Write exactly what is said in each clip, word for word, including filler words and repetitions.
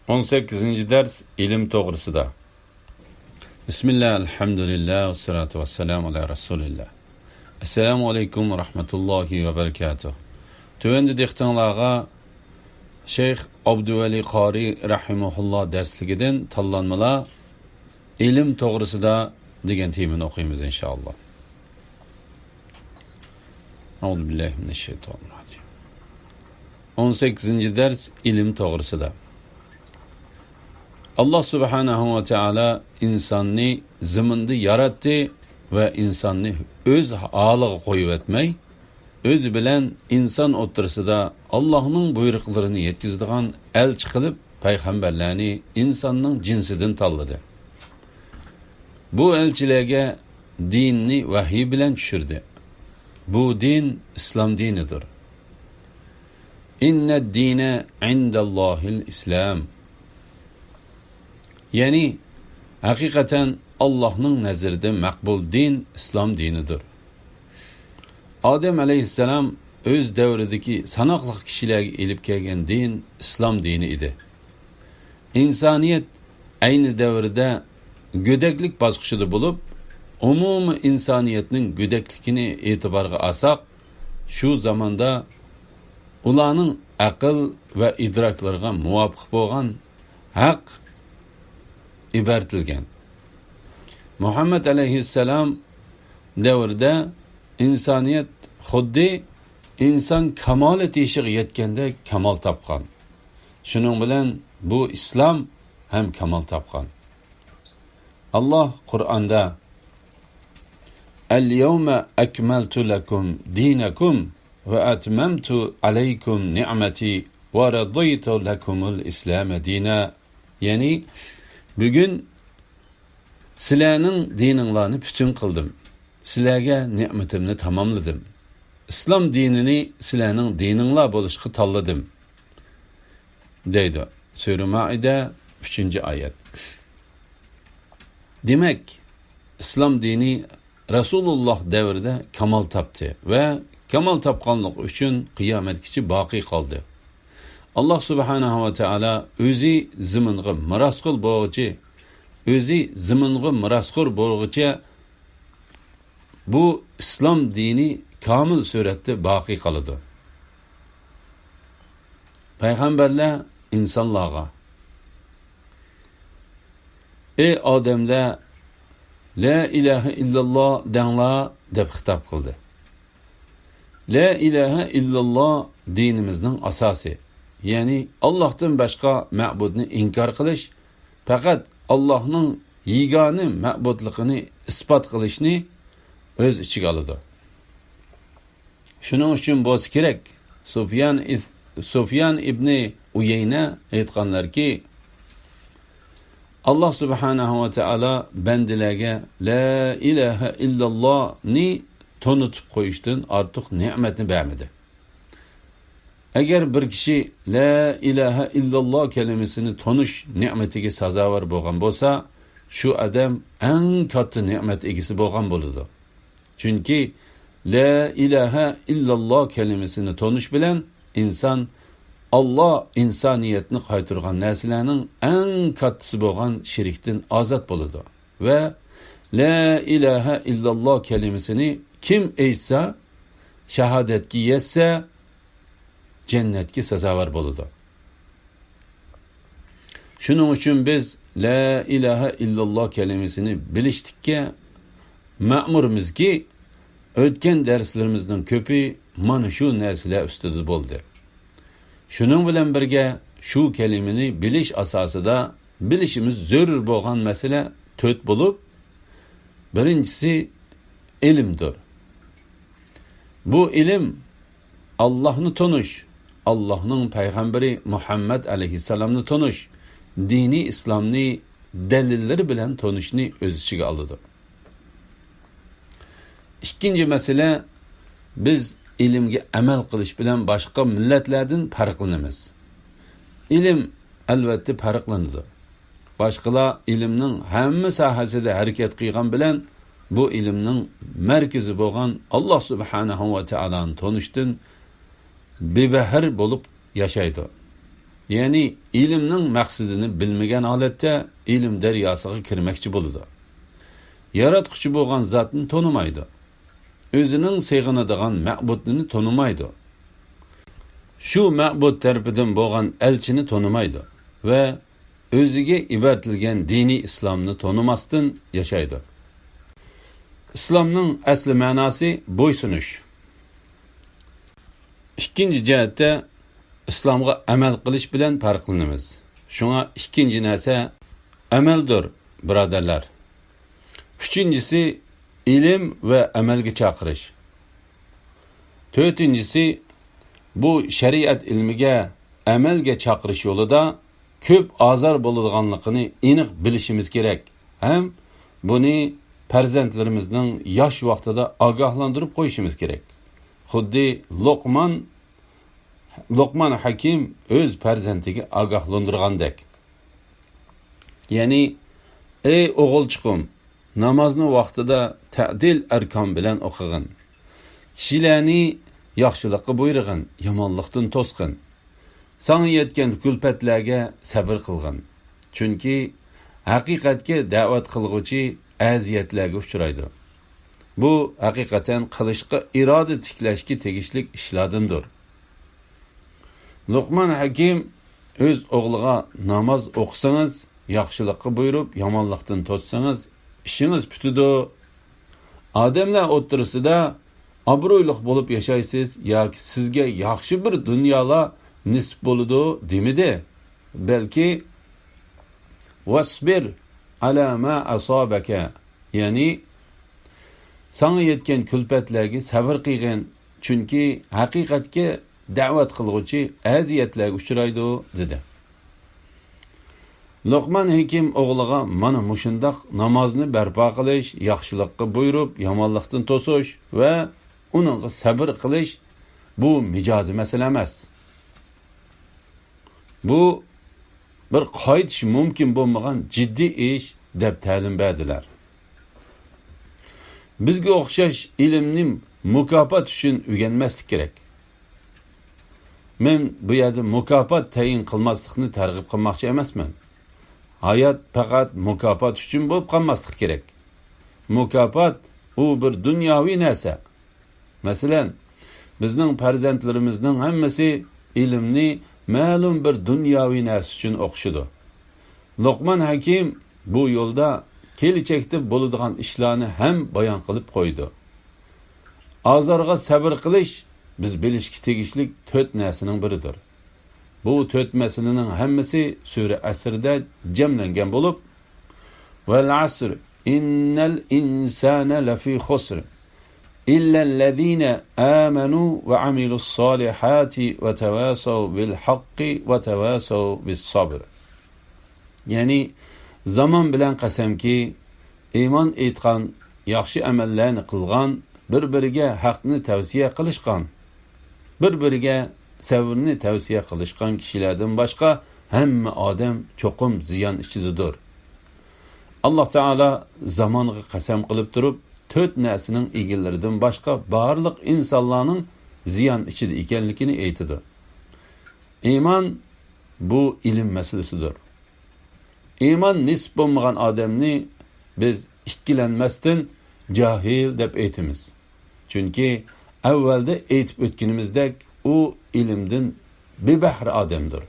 ئون سەككىزىنچى دەرس ئىلىم توغرىسىدا. بىسمىللا، ئەلھەمدۇلىللا، ۋەسسالاتۇ ۋەسسالامۇ ئالا رەسۇلىللا. ئەسسالامۇ ئەلەيكۇم ۋە رەھمەتۇللاھى ۋە بەرىكاتۇھ. تۆۋەندە دىققىتىڭلارغا شەيخ ئابدۇۋەلى قارى رەھىمەھۇللا دەرسلىكىدىن تاللانمىلار، ئىلىم توغرىسىدا دېگەن تېمىنى ئوقۇيمىز، ئىنشائاللا. ئەئۇزۇ بىللاھى مىنەششەيتانىررەجىم. ئون سەككىزىنچى دەرس ئىلىم توغرىسىدا. ئاللا سۇبھانەھۇ ۋە تائالا ئىنساننى زېمىندا ياراتتى ۋە ئىنساننى ئۆز ھالىغا قويۇۋەتمەي، ئۆزى بىلەن ئىنسان ئوتتۇرىسىدا ئاللانىڭ بۇيرۇقلىرىنى يەتكۈزىدىغان ئەلچى قىلىپ، پەيغەمبەرلەرنى ئىنساننىڭ جىنسىدىن تاللىدى. بۇ ئەلچىلەرگە دىننى ۋەھىي بىلەن چۈشۈردى. بۇ دىن ئىسلام دىنىدۇر. ئىننەد دىنە ئىندەللاھىل ئىسلام. يەنى، ھەقىقەتەن ئاللاھنىڭ نەزىرىدە مەقبۇل دىن ئىسلام دىنىدۇر. ئادەم ئەلەيھىسسالام ئۆز دەۋرىدىكى ساناقلىق كىشىلەرگە ئېلىپ كەلگەن دىن ئىسلام دىنى ئىدى. ئىنسانىيەت ئەينى دەۋردە گۆدەكلىك باسقۇچىدا بولۇپ، ئومۇمىي ئىنسانىيەتنىڭ گۆدەكلىكىنى ئېتىبارغا ئالساق، شۇ زاماندا ئۇلارنىڭ ئەقىل ۋە ئىدراكلىرىغا مۇۋاپىق بولغان ھەق ئىبارىتىلگەن. مۇھەممەد ئەلەيھىسسالام دەۋرىدە ئىنسانىيەت خۇددى ئىنسان كامالەت يېشىغا يەتكەندەك كامال تاپقان. شۇنىڭ بىلەن بۇ ئىسلام ھەم كامال تاپقان. ئاللا قۇرئاندا، ئەل يەۋمە ئەكمەلتۇ لەكۇم دىنەكۇم ۋە ئەتمەمتۇ ئەلەيكۇم نىئمەتى ۋە رەزىيتۇ لەكۇمۇل ئىسلامە دىنا، يەنى، بۈگۈن سىلەرنىڭ دىنىڭلارنى پۈتۈن قىلدىم، سىلەرگە نېمىتىمنى تاماملىدىم، ئىسلام دىنىنى سىلەرنىڭ دىنىڭلار بولۇشقا تاللىدىم، دەيدۇ. سۈرە مائىدە، ئۈچىنچى ئايەت. دېمەك، ئىسلام دىنى رەسۇلۇللاھ دەۋرىدە كامال تاپتى ۋە كامال تاپقانلىقى ئۈچۈن قىيامەتكىچە باقىي قالدى. ئاللا سۇبھانەھۇ ۋە تائالا ئۆزى زېمىنغا مىراسخور بولغۇچى، ئۆزى زېمىنغا مىراسخور بولغۇچە بۇ ئىسلام دىنى كامىل سۈرەتتە باقىي قالىدۇ. پەيغەمبەرلەر ئىنسانلارغا، ئەي ئادەملەر، لا ئىلاھە ئىللاللا دەڭلار، دەپ خىتاب قىلدى. لا ئىلاھە ئىللاللا دىنىمىزنىڭ ئاساسى، يەنى ئاللاھتىن باشقا مەبۇدنى ئىنكار قىلىش، پەقەت ئاللاھنىڭ يېگانە مەبۇدلۇقىنى ئىسپات قىلىشنى ئۆز ئىچىگە ئالىدۇ. شۇنىڭ ئۈچۈن بولسا كېرەك، سۇفيان ئىس-، سۇفيان ئىبنى ئۇيەينە ئېيتقانلاركى، ئاللا سۇبھانەھۇ ۋە تائالا بەندىلەرگە لا ئىلاھە ئىللاللانى تونۇتۇپ قويۇشتىن ئارتۇق نېمەتنى بەرمىدى. ئەگەر بىر كىشى لا ئىلاھە ئىللاللا كەلىمىسىنى تونۇش نېمىتىگە سازاۋەر بولغان بولسا، شۇ ئادەم ئەڭ كاتتا نېمەت ئىگىسى بولغان بولىدۇ. چۈنكى لا ئىلاھە ئىللاللا كەلىمىسىنى تونۇش بىلەن ئىنسان ئاللا ئىنسانىيەتنى قايتۇرغان نەرسىلەرنىڭ ئەڭ كاتتىسى بولغان شىركتىن ئازاد بولىدۇ. ۋە لا ئىلاھە ئىللاللا كەلىمىسىنى كىم ئېيتسا، شاھادەتكە يەتسە، جەننەتكە سازاۋەر بولىدۇ. شۇنىڭ ئۈچۈن بىز لا ئىلاھە ئىللاللا كەلىمىسىنى بىلىشلىككە مەمۇرمىزكى، ئۆتكەن دەرسلىرىمىزنىڭ كۆپى مانا شۇ نەرسىلەر ئۈستىدە بولدى. شۇنىڭ بىلەن بىرگە، شۇ كەلىمىنى بىلىش ئاساسىدا بىلىشىمىز زۆرۈر بولغان مەسىلە تۆت بولۇپ، بىرىنچىسى ئىلىمدۇر. بۇ ئىلىم ئاللاھنى تونۇش، ئاللاھنىڭ پەيغەمبىرى مۇھەممەد ئەلەيھىسسالامنى تونۇش، دىنىي ئىسلامنى دەلىللىرى بىلەن تونۇشنى ئۆز ئىچىگە ئالىدۇ. ئىككىنچى مەسىلە، بىز ئىلىمگە ئەمەل قىلىش بىلەن باشقا مىللەتلەردىن پەرقلىنىمىز. ئىلىم، ئەلۋەتتە، پەرقلىنىدۇ. باشقىلار ئىلىمنىڭ ھەممە ساھەسىدە ھەرىكەت قىلغان بىلەن، بۇ ئىلىمنىڭ مەركىزى بولغان ئاللا سۇبھانەھۇ ۋە تائالانى تونۇشتىن بىبەھر بولۇپ ياشايدۇ. يەنى ئىلىمنىڭ مەقسىتىنى بىلمىگەن ھالەتتە ئىلىم دەرياسىغا كىرمەكچى بولىدۇ. ياراتقۇچى بولغان زاتنى تونۇمايدۇ. ئۆزىنىڭ سېغىنىدىغان مەبۇدنى تونۇمايدۇ. شۇ مەبۇد تەرىپىدىن بولغان ئەلچىنى تونۇمايدۇ ۋە ئۆزىگە ئىبادىتىلگەن دىنىي ئىسلامنى تونۇماستىن ياشايدۇ. ئىسلامنىڭ ئەسلى مەناسى بويسۇنۇش. ئىككىنچى جەھەتتە، ئىسلامغا ئەمەل قىلىش بىلەن پەرقلىنىمىز. شۇڭا ئىككىنچى نەرسە ئەمەلدۇر، بۇرادەرلەر. ئۈچىنچىسى، ئىلىم ۋە ئەمەلگە چاقىرىش. تۆتىنچىسى، بۇ شەرىئەت ئىلمىگە، ئەمەلگە چاقىرىش يولىدا كۆپ ئازار بولىدىغانلىقىنى ئېنىق بىلىشىمىز كېرەك ھەم بۇنى پەرزەنتلىرىمىزنىڭ ياش ۋاقتىدا ئاگاھلاندۇرۇپ قويۇشىمىز كېرەك. خۇددى لوقمان، لوقمان ھەكىم ئۆز پەرزەنتىگە ئاگاھلاندۇرغاندەك. يەنى، ئەي ئوغۇلچىقىم، نامازنى ۋاقتىدا تەدىل ئەركان بىلەن ئوقۇغىن. كىشىلەرنى ياخشىلىققا بۇيرۇغىن، يامانلىقتىن توسقىن. ساڭا يەتكەن كۈلپەتلەرگە سەبىر قىلغىن. چۈنكى ھەقىقەتكە دەۋەت قىلغۇچى ئەزىيەتلەرگە ئۇچرايدۇ. بۇ ھەقىقەتەن قىلىشقا ئىرادە تىكلەشكە تېگىشلىك ئىشلاردىندۇر. لوقمان ھەكىم ئۆز ئوغلىغا ناماز ئوقۇسىڭىز، ياخشىلىققا بۇيرۇپ، يامانلىقتىن توسسىڭىز، ئىشىڭىز پۈتىدۇ. ئادەملەر ئوتتۇرىسىدا ئابرۇيلۇق بولۇپ ياشايسىز ياكى سىزگە ياخشى بىر دۇنيالار نېسىپ بولىدۇ دېمىدى. بەلكى، ۋەسبىر ئەلا مە ئەسابەكە، يەنى ساڭا يەتكەن كۈلپەتلەرگە سەۋر قىلغىن، چۈنكى ھەقىقەتكە دەۋەت قىلغۇچى ئەزىيەتلەرگە ئۇچرايدۇ، دېدى. لوقمان ھېكىم ئوغلىغا مانا مۇشۇنداق نامازنى بەرپا قىلىش، ياخشىلىققا بۇيرۇپ، يامانلىقتىن توسۇش ۋە ئۇنىڭغا سەبر قىلىش، بۇ مىجازىي مەسىلە ئەمەس. بۇ بىر قايتىش مۇمكىن بولمىغان جىددىي ئىش، دەپ تەلىم بەردىلەر. بىزگە ئوخشاش ئىلىمنى مۇكاپات ئۈچۈن ئۆگەنمەسلىك كېرەك. مەن بۇ يەردە مۇكاپات تەيىن قىلماسلىقنى تەرغىب قىلماقچى ئەمەسمەن. ھايات پەقەت مۇكاپات ئۈچۈن بولۇپ قالماسلىق كېرەك. مۇكاپات، ئۇ بىر دۇنياۋى نەرسە. مەسىلەن، بىزنىڭ پەرزەنتلىرىمىزنىڭ ھەممىسى ئىلىمنى مەلۇم بىر دۇنياۋى نەرسە ئۈچۈن ئوقۇشىدۇ. لوقمان ھەكىم بۇ يولدا كېلىچەكتە بولىدىغان ئىشلارنى ھەم بايان قىلىپ قويىدۇ. ئازارغا سەۋر قىلىش بىز بىلىشكە تېگىشلىك تۆت نەرسىنىڭ بىرىدۇر. بۇ تۆت مەسىلىنىڭ ھەممىسى سۈرە ئەسىردە جەملەنگەن بولۇپ، ۋەل ئەسر، ئىننەل ئىنسانە لەفى خۇسر، ئىللەللەزىنە ئامەنۇ ۋە ئەمىلۇس سالىھاتى ۋە تەۋاسەۋ بىل ھەققى ۋە تەۋاسەۋ بىس سەبر. يەنى، زامان بىلەن قەسەمكى، ئىمان ئېيتقان، ياخشى ئەمەللەرنى قىلغان، بىر-بىرىگە ھەقنى تەۋسىيە قىلىشقان، بىر-بىرىگە سەۋرنى تەۋسىيە قىلىشقان كىشىلەردىن باشقا ھەممە ئادەم چوقۇم زىيان ئىچىدىدۇر. ئاللا تائالا زامانغا قەسەم قىلىپ تۇرۇپ، تۆت نەرسىنىڭ ئىگىلىرىدىن باشقا بارلىق ئىنسانلارنىڭ زىيان ئىچىدە ئىكەنلىكىنى ئېيتىدۇ. ئىمان، بۇ ئىلىم مەسىلىسىدۇر. ئىمان نېسىپ بولمىغان ئادەمنى بىز ئىككىلەنمەستىن جاھىل دەپ ئېيتىمىز. چۈنكى ئەۋۋەلدە ئېيتىپ ئۆتكىنىمىزدەك، ئۇ ئىلىمدىن بىبەھرە ئادەمدۇر.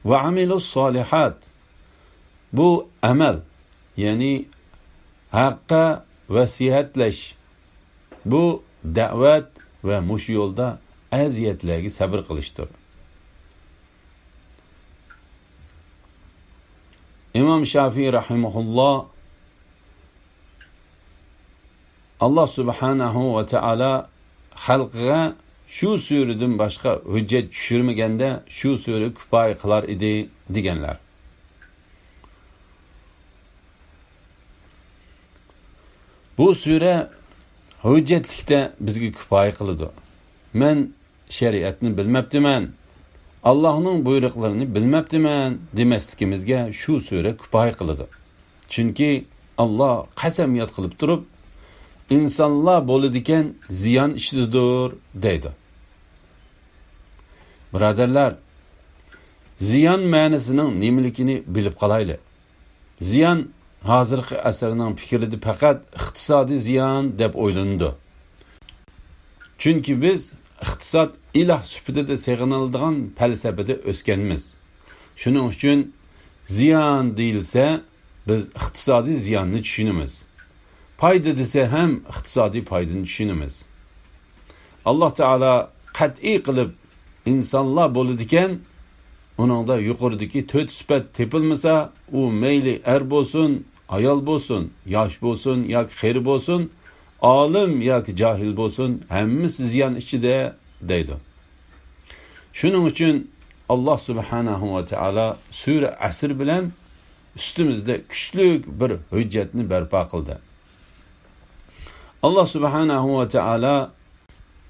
ۋە ئەمىلۇس سالىھات، بۇ ئەمەل، يەنى ھەققە ۋەسىيەتلەش، بۇ دەۋەت ۋە مۇشۇ يولدا ئەزىيەتلەرگە سەۋر قىلىشتۇر. ئىمام شافىئى رەھىمەھۇللا، ئاللا سۇبھانەھۇ ۋە تائالا خەلقىگە شۇ سۈرىدىن باشقا ھۆججەت چۈشۈرمىگەندە، شۇ سۈرە كۇپايە قىلار ئىدى، دېگەنلەر. بۇ سۈرە ھۆججەتلىكتە بىزگە كۇپايە قىلىدۇ. مەن شەرىئەتنى بىلمەپتىمەن، ئاللاھنىڭ بۇيرۇقلىرىنى بىلمەپتىمەن دېمەسلىكىمىزگە شۇ سۈرە كۇپايە قىلىدۇ. چۈنكى ئاللا قەسەمياد قىلىپ تۇرۇپ، ئىنسانلار بولىدىكەن زىيان ئىچىدىدۇر، دەيدۇ. بۇرادەرلەر، زىيان مەنىسىنىڭ نېمىلىكىنى بىلىپ قالايلى. زىيان ھازىرقى ئەسىرنىڭ پىكرىدە پەقەت ئىقتىسادىي زىيان دەپ ئويلىنىدۇ. چۈنكى بىز ئىقتىساد ئىلاھ سۈپىتىدە سېغىنىلىدىغان پەلسەپىدە ئۆسكەنمىز. شۇنىڭ ئۈچۈن زىيان دېيىلسە، بىز ئىقتىسادىي زىياننى چۈشىنىمىز. پايدا دېسە ھەم ئىقتىسادىي پايدىنى چۈشىنىمىز. ئاللاھ تائالا قەتئىي قىلىپ ئىنسانلار بولىدىكەن، ئۇنىڭدا يۇقىرىدىكى تۆت سۈپەت تېپىلمىسا، ئۇ مەيلى ئەر بولسۇن، ئايال بولسۇن، ياش بولسۇن ياكى قېرى بولسۇن، ئالىم ياكى جاھىل بولسۇن، ھەممىسى زىيان ئىچىدە، دەيدۇ. شۇنىڭ ئۈچۈن ئاللاھ سۇبھانەھۇ ۋە تائالا سۈرە ئەسر بىلەن ئۈستىمىزدە كۈچلۈك بىر ھۆججەتنى بەرپا قىلدى. ئاللاھ سۇبھانەھۇ ۋە تائالا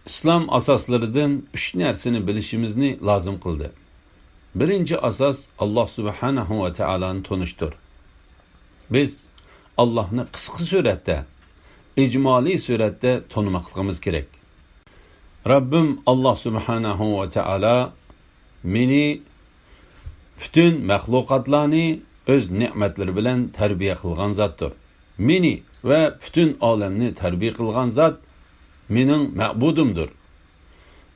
ئىسلام ئاساسلىرىدىن ئۈچ نەرسىنى بىلىشىمىزنى لازىم قىلدى. بىرىنچى ئاساس ئاللاھ سۇبھانەھۇ ۋە تائالانى تونۇشتۇر. بىز ئاللاھنى قىسقا سۈرەتتە، ئىجمالىي سۈرەتتە تونۇماقلىقىمىز كېرەك. رەببىم ئاللاھ سۇبھانەھۇ ۋە تائالا مېنى پۈتۈن مەخلۇقاتلارنى ئۆز نېمەتلىرى بىلەن تەربىيە قىلغان زاتتۇر. مېنى ۋە پۈتۈن ئالەمنى تەربىيە قىلغان زات مېنىڭ مەبۇدۇمدۇر.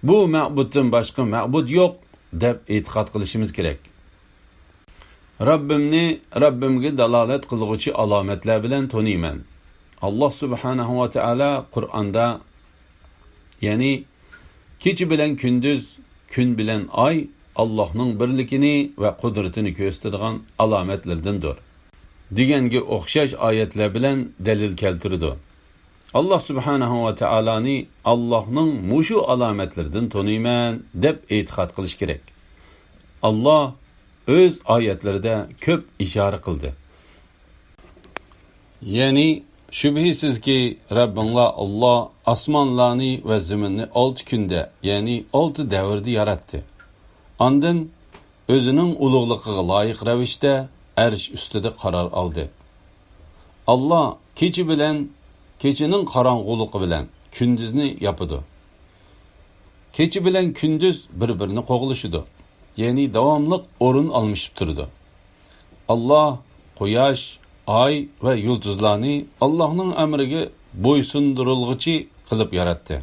بۇ مەبۇدتىن باشقا مەبۇد يوق، دەپ ئېتىقاد قىلىشىمىز كېرەك. رەببىمنى رەببىمگە دالالەت قىلغۇچى ئالامەتلەر بىلەن تونۇيمەن. ئاللاھ سۇبھانەھۇ ۋە تائالا قۇرئاندا، يەنى كېچە بىلەن كۈندۈز، كۈن بىلەن ئاي ئاللاھنىڭ بىرلىكىنى ۋە قۇدرىتىنى كۆرسىتىدىغان ئالامەتلىرىدىندۇر، دېگەنگە ئوخشاش ئايەتلەر بىلەن دەلىل كەلتۈرىدۇ. ئاللاھ سۇبھانەھۇ ۋە تائالانى ئاللاھنىڭ مۇشۇ ئالامەتلىرىدىن تونۇيمەن، دەپ ئېتىقاد قىلىش كېرەك. ئاللاھ ئۆز ئايەتلىرىدە كۆپ ئىشارە قىلدى. يەنى، شۈبھىسىزكى، رەببىڭلار ئاللاھ ئاسمانلارنى ۋە زېمىننى ئالتە كۈندە، يەنى ئالتە دەۋردە ياراتتى. ئاندىن ئۆزىنىڭ ئۇلۇغلۇقىغا لايىق رەۋىشتە ئەرش ئۈستىدە قارار ئالدى. ئاللاھ كېچە بىلەن، كېچىنىڭ قاراڭغۇلۇقى بىلەن كۈندۈزنى ياپىدۇ. كېچە بىلەن كۈندۈز بىر-بىرىنى قوغلىشىدۇ، يەنى داۋاملىق ئورۇن ئالمىشىپ تۇرىدۇ. ئاللاھ قۇياش، ئاي ۋە يۇلتۇزلارنى ئاللاھنىڭ ئەمرىگە بويسۇندۇرۇلغۇچى قىلىپ ياراتتى.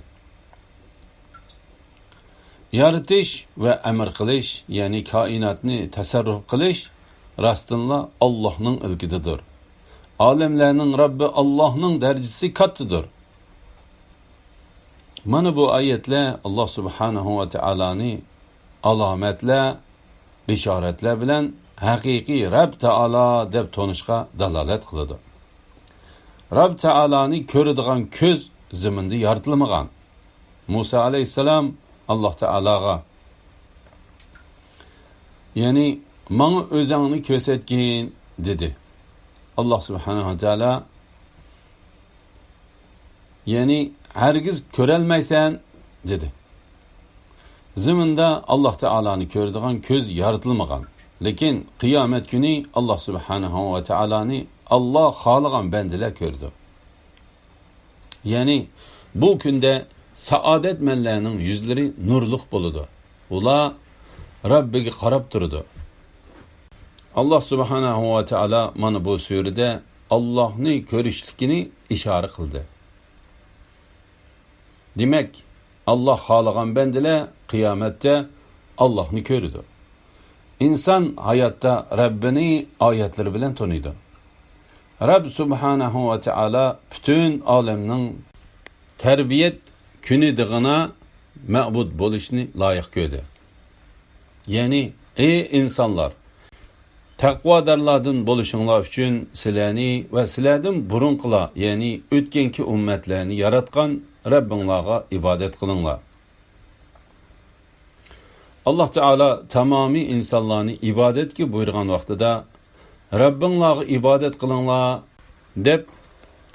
يارىتىش ۋە ئەمىر قىلىش، يەنى كائىناتنى تەسەررۇپ قىلىش راستتىنلا ئاللاھنىڭ ئىلكىدىدۇر. ئالەملەرنىڭ رەببى ئاللاھنىڭ دەرىجىسى كاتتىدۇر. مانا بۇ ئايەتلەر ئاللاھ سۇبھانەھۇ ۋە تائالانى ئالامەتلەر، بېشارەتلەر بىلەن ھەقىقىي رەب تائالا دەپ تونۇشقا دالالەت قىلىدۇ. رەب تائالانى كۆرىدىغان كۆز زېمىندا يارىتىلمىغان. مۇسا ئەلەيھىسسالام ئاللاھ تائالاغا، يەنى، ماڭا ئۆزۈڭنى كۆرسەتكىن، دېدى. ئاللاھ سۇبھانەھۇ ۋە تائالا، يەنى، ھەرگىز كۆرەلمەيسەن، دېدى. زېمىندا ئاللاھ تائالانى كۆرىدىغان كۆز يارىتىلمىغان. لېكىن قىيامەت كۈنى ئاللاھ سۇبھانەھۇ ۋە تائالانى ئاللاھ خالىغان بەندىلەر كۆرىدۇ. يەنى بۇ كۈندە سائادەتمەنلەرنىڭ يۈزلىرى نۇرلۇق بولىدۇ. ئۇلار رەببىگە قاراپ تۇرىدۇ. ئاللاھ سۇبھانەھۇ ۋە تائالا مانا بۇ سۈرىدە ئاللاھنى كۆرۈشلۈكىنى ئىشارە قىلدى. دېمەك، ئاللاھ خالىغان بەندىلەر قىيامەتتە ئاللاھنى كۆرىدۇ. ئىنسان ھاياتتا رەببىنى ئايەتلىرى بىلەن تونۇيدۇ. رەب سۇبھانەھۇ ۋە تائالا پۈتۈن ئالەمنىڭ تەربىيەت كۈنىدىغىنا مەبۇد بولۇشنى لايىق كۆردى. يەنى، ئەي ئىنسانلار! تەقۋادارلاردىن بولۇشۇڭلار ئۈچۈن سىلەرنى ۋە سىلەردىن بۇرۇنقىلار، يەنى ئۆتكەنكى ئۈممەتلەرنى ياراتقان رەببىڭلارغا ئىبادەت قىلىڭلار. ئاللاھ تائالا تامامىي ئىنسانلارنى ئىبادەتكە بۇيرۇغان ۋاقتىدا، رەببىڭلارغا ئىبادەت قىلىڭلار، دەپ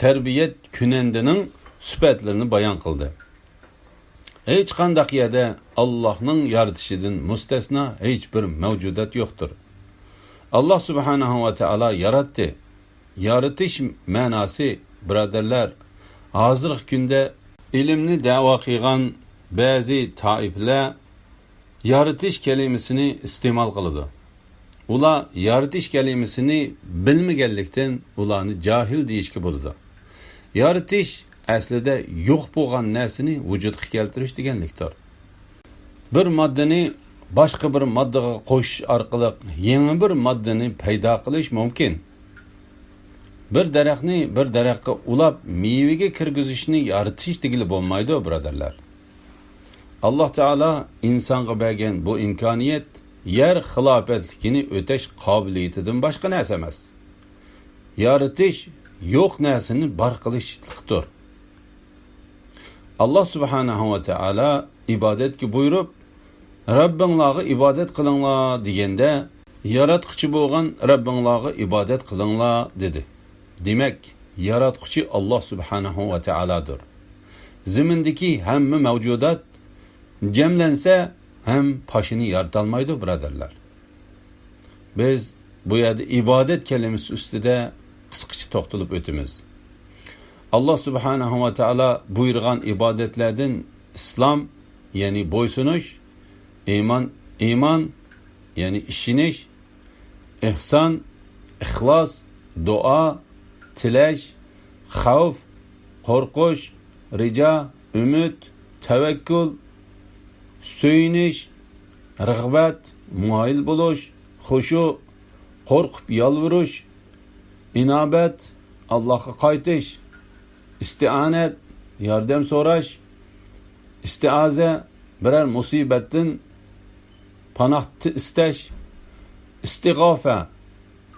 تەربىيەت كۈنەندىنىڭ سۈپەتلىرىنى بايان قىلدى. ھېچقانداق يەردە ئاللاھنىڭ يارىتىشىدىن مۇستەسنا ھېچبىر مەۋجۇدات يوقتۇر. ئاللاھ سۇبھانەھۇ ۋە تائالا ياراتتى. يارىتىش مەناسى، بۇرادەرلەر، ھازىرقى كۈندە ئىلىمنى دەۋا قىلغان بەزى تائىپىلەر يارىتىش كەلىمىسىنى ئىستېمال قىلىدۇ. ئۇلار يارىتىش كەلىمىسىنى بىلمىگەنلىكتىن، ئۇلارنى جاھىل دېيىشكە بولىدۇ. يارىتىش ئەسلىدە يوق بولغان نەرسىنى ۋۇجۇدقا كەلتۈرۈش دېگەنلىكتۇر. بىر ماددىنى باشقا بىر ماددىغا قوشۇش ئارقىلىق يېڭى بىر ماددىنى پەيدا قىلىش مۇمكىن. بىر دەرەخنى بىر دەرەخكە ئۇلاپ، مېۋىگە كىرگۈزۈشنى يارىتىش دېگىلى بولمايدۇ، بۇرادەرلەر. ئاللاھ تائالا ئىنسانغا بەرگەن بۇ ئىمكانىيەت يەر خىلاپەتلىكىنى ئۆتەش قابىلىيىتىدىن باشقا نەرسە ئەمەس. يارىتىش يوق نەرسىنى بار قىلىشلىقتۇر. ئاللاھ سۇبھانەھۇ ۋە تائالا ئىبادەتكە بۇيرۇپ، «رەببىڭلارغا ئىبادەت قىلىڭلار» دېگەندە، «ياراتقۇچى بولغان رەببىڭلارغا ئىبادەت قىلىڭلار» دېدى. دېمەك، ياراتقۇچى ئاللاھ سۇبھانەھۇ ۋە تائالادۇر. زېمىندىكى ھەممە مەۋجۇدات جەملەنسە ھەم پاشىنى يارىتالمايدۇ، بۇرادەرلەر. بىز بۇ يەردە ئىبادەت كەلىمىسى ئۈستىدە قىسقىچە توختىلىپ ئۆتىمىز. ئاللاھ سۇبھانەھۇ ۋە تائالا بۇيرۇغان ئىبادەتلەردىن ئىسلام، يەنى بويسۇنۇش، ئىمان، ئىمان، يەنى ئىشىنىش، ئېھسان، ئىخلاس، دۇئا، تىلەش، خەۋپ، قورقۇش، رىجا، ئۈمىد، تەۋەككۈل، سۆيۈنۈش، رىغبەت، مايىل بولۇش، خۇشۇ، قورقۇپ يالۋۇرۇش، ئىنابەت، ئاللاھقا قايتىش، ئىستىئانەت، ياردەم سوراش، ئىستىئازە، بىرەر مۇسىبەتتىن پاناھ ئىستەش، ئىستىغافە،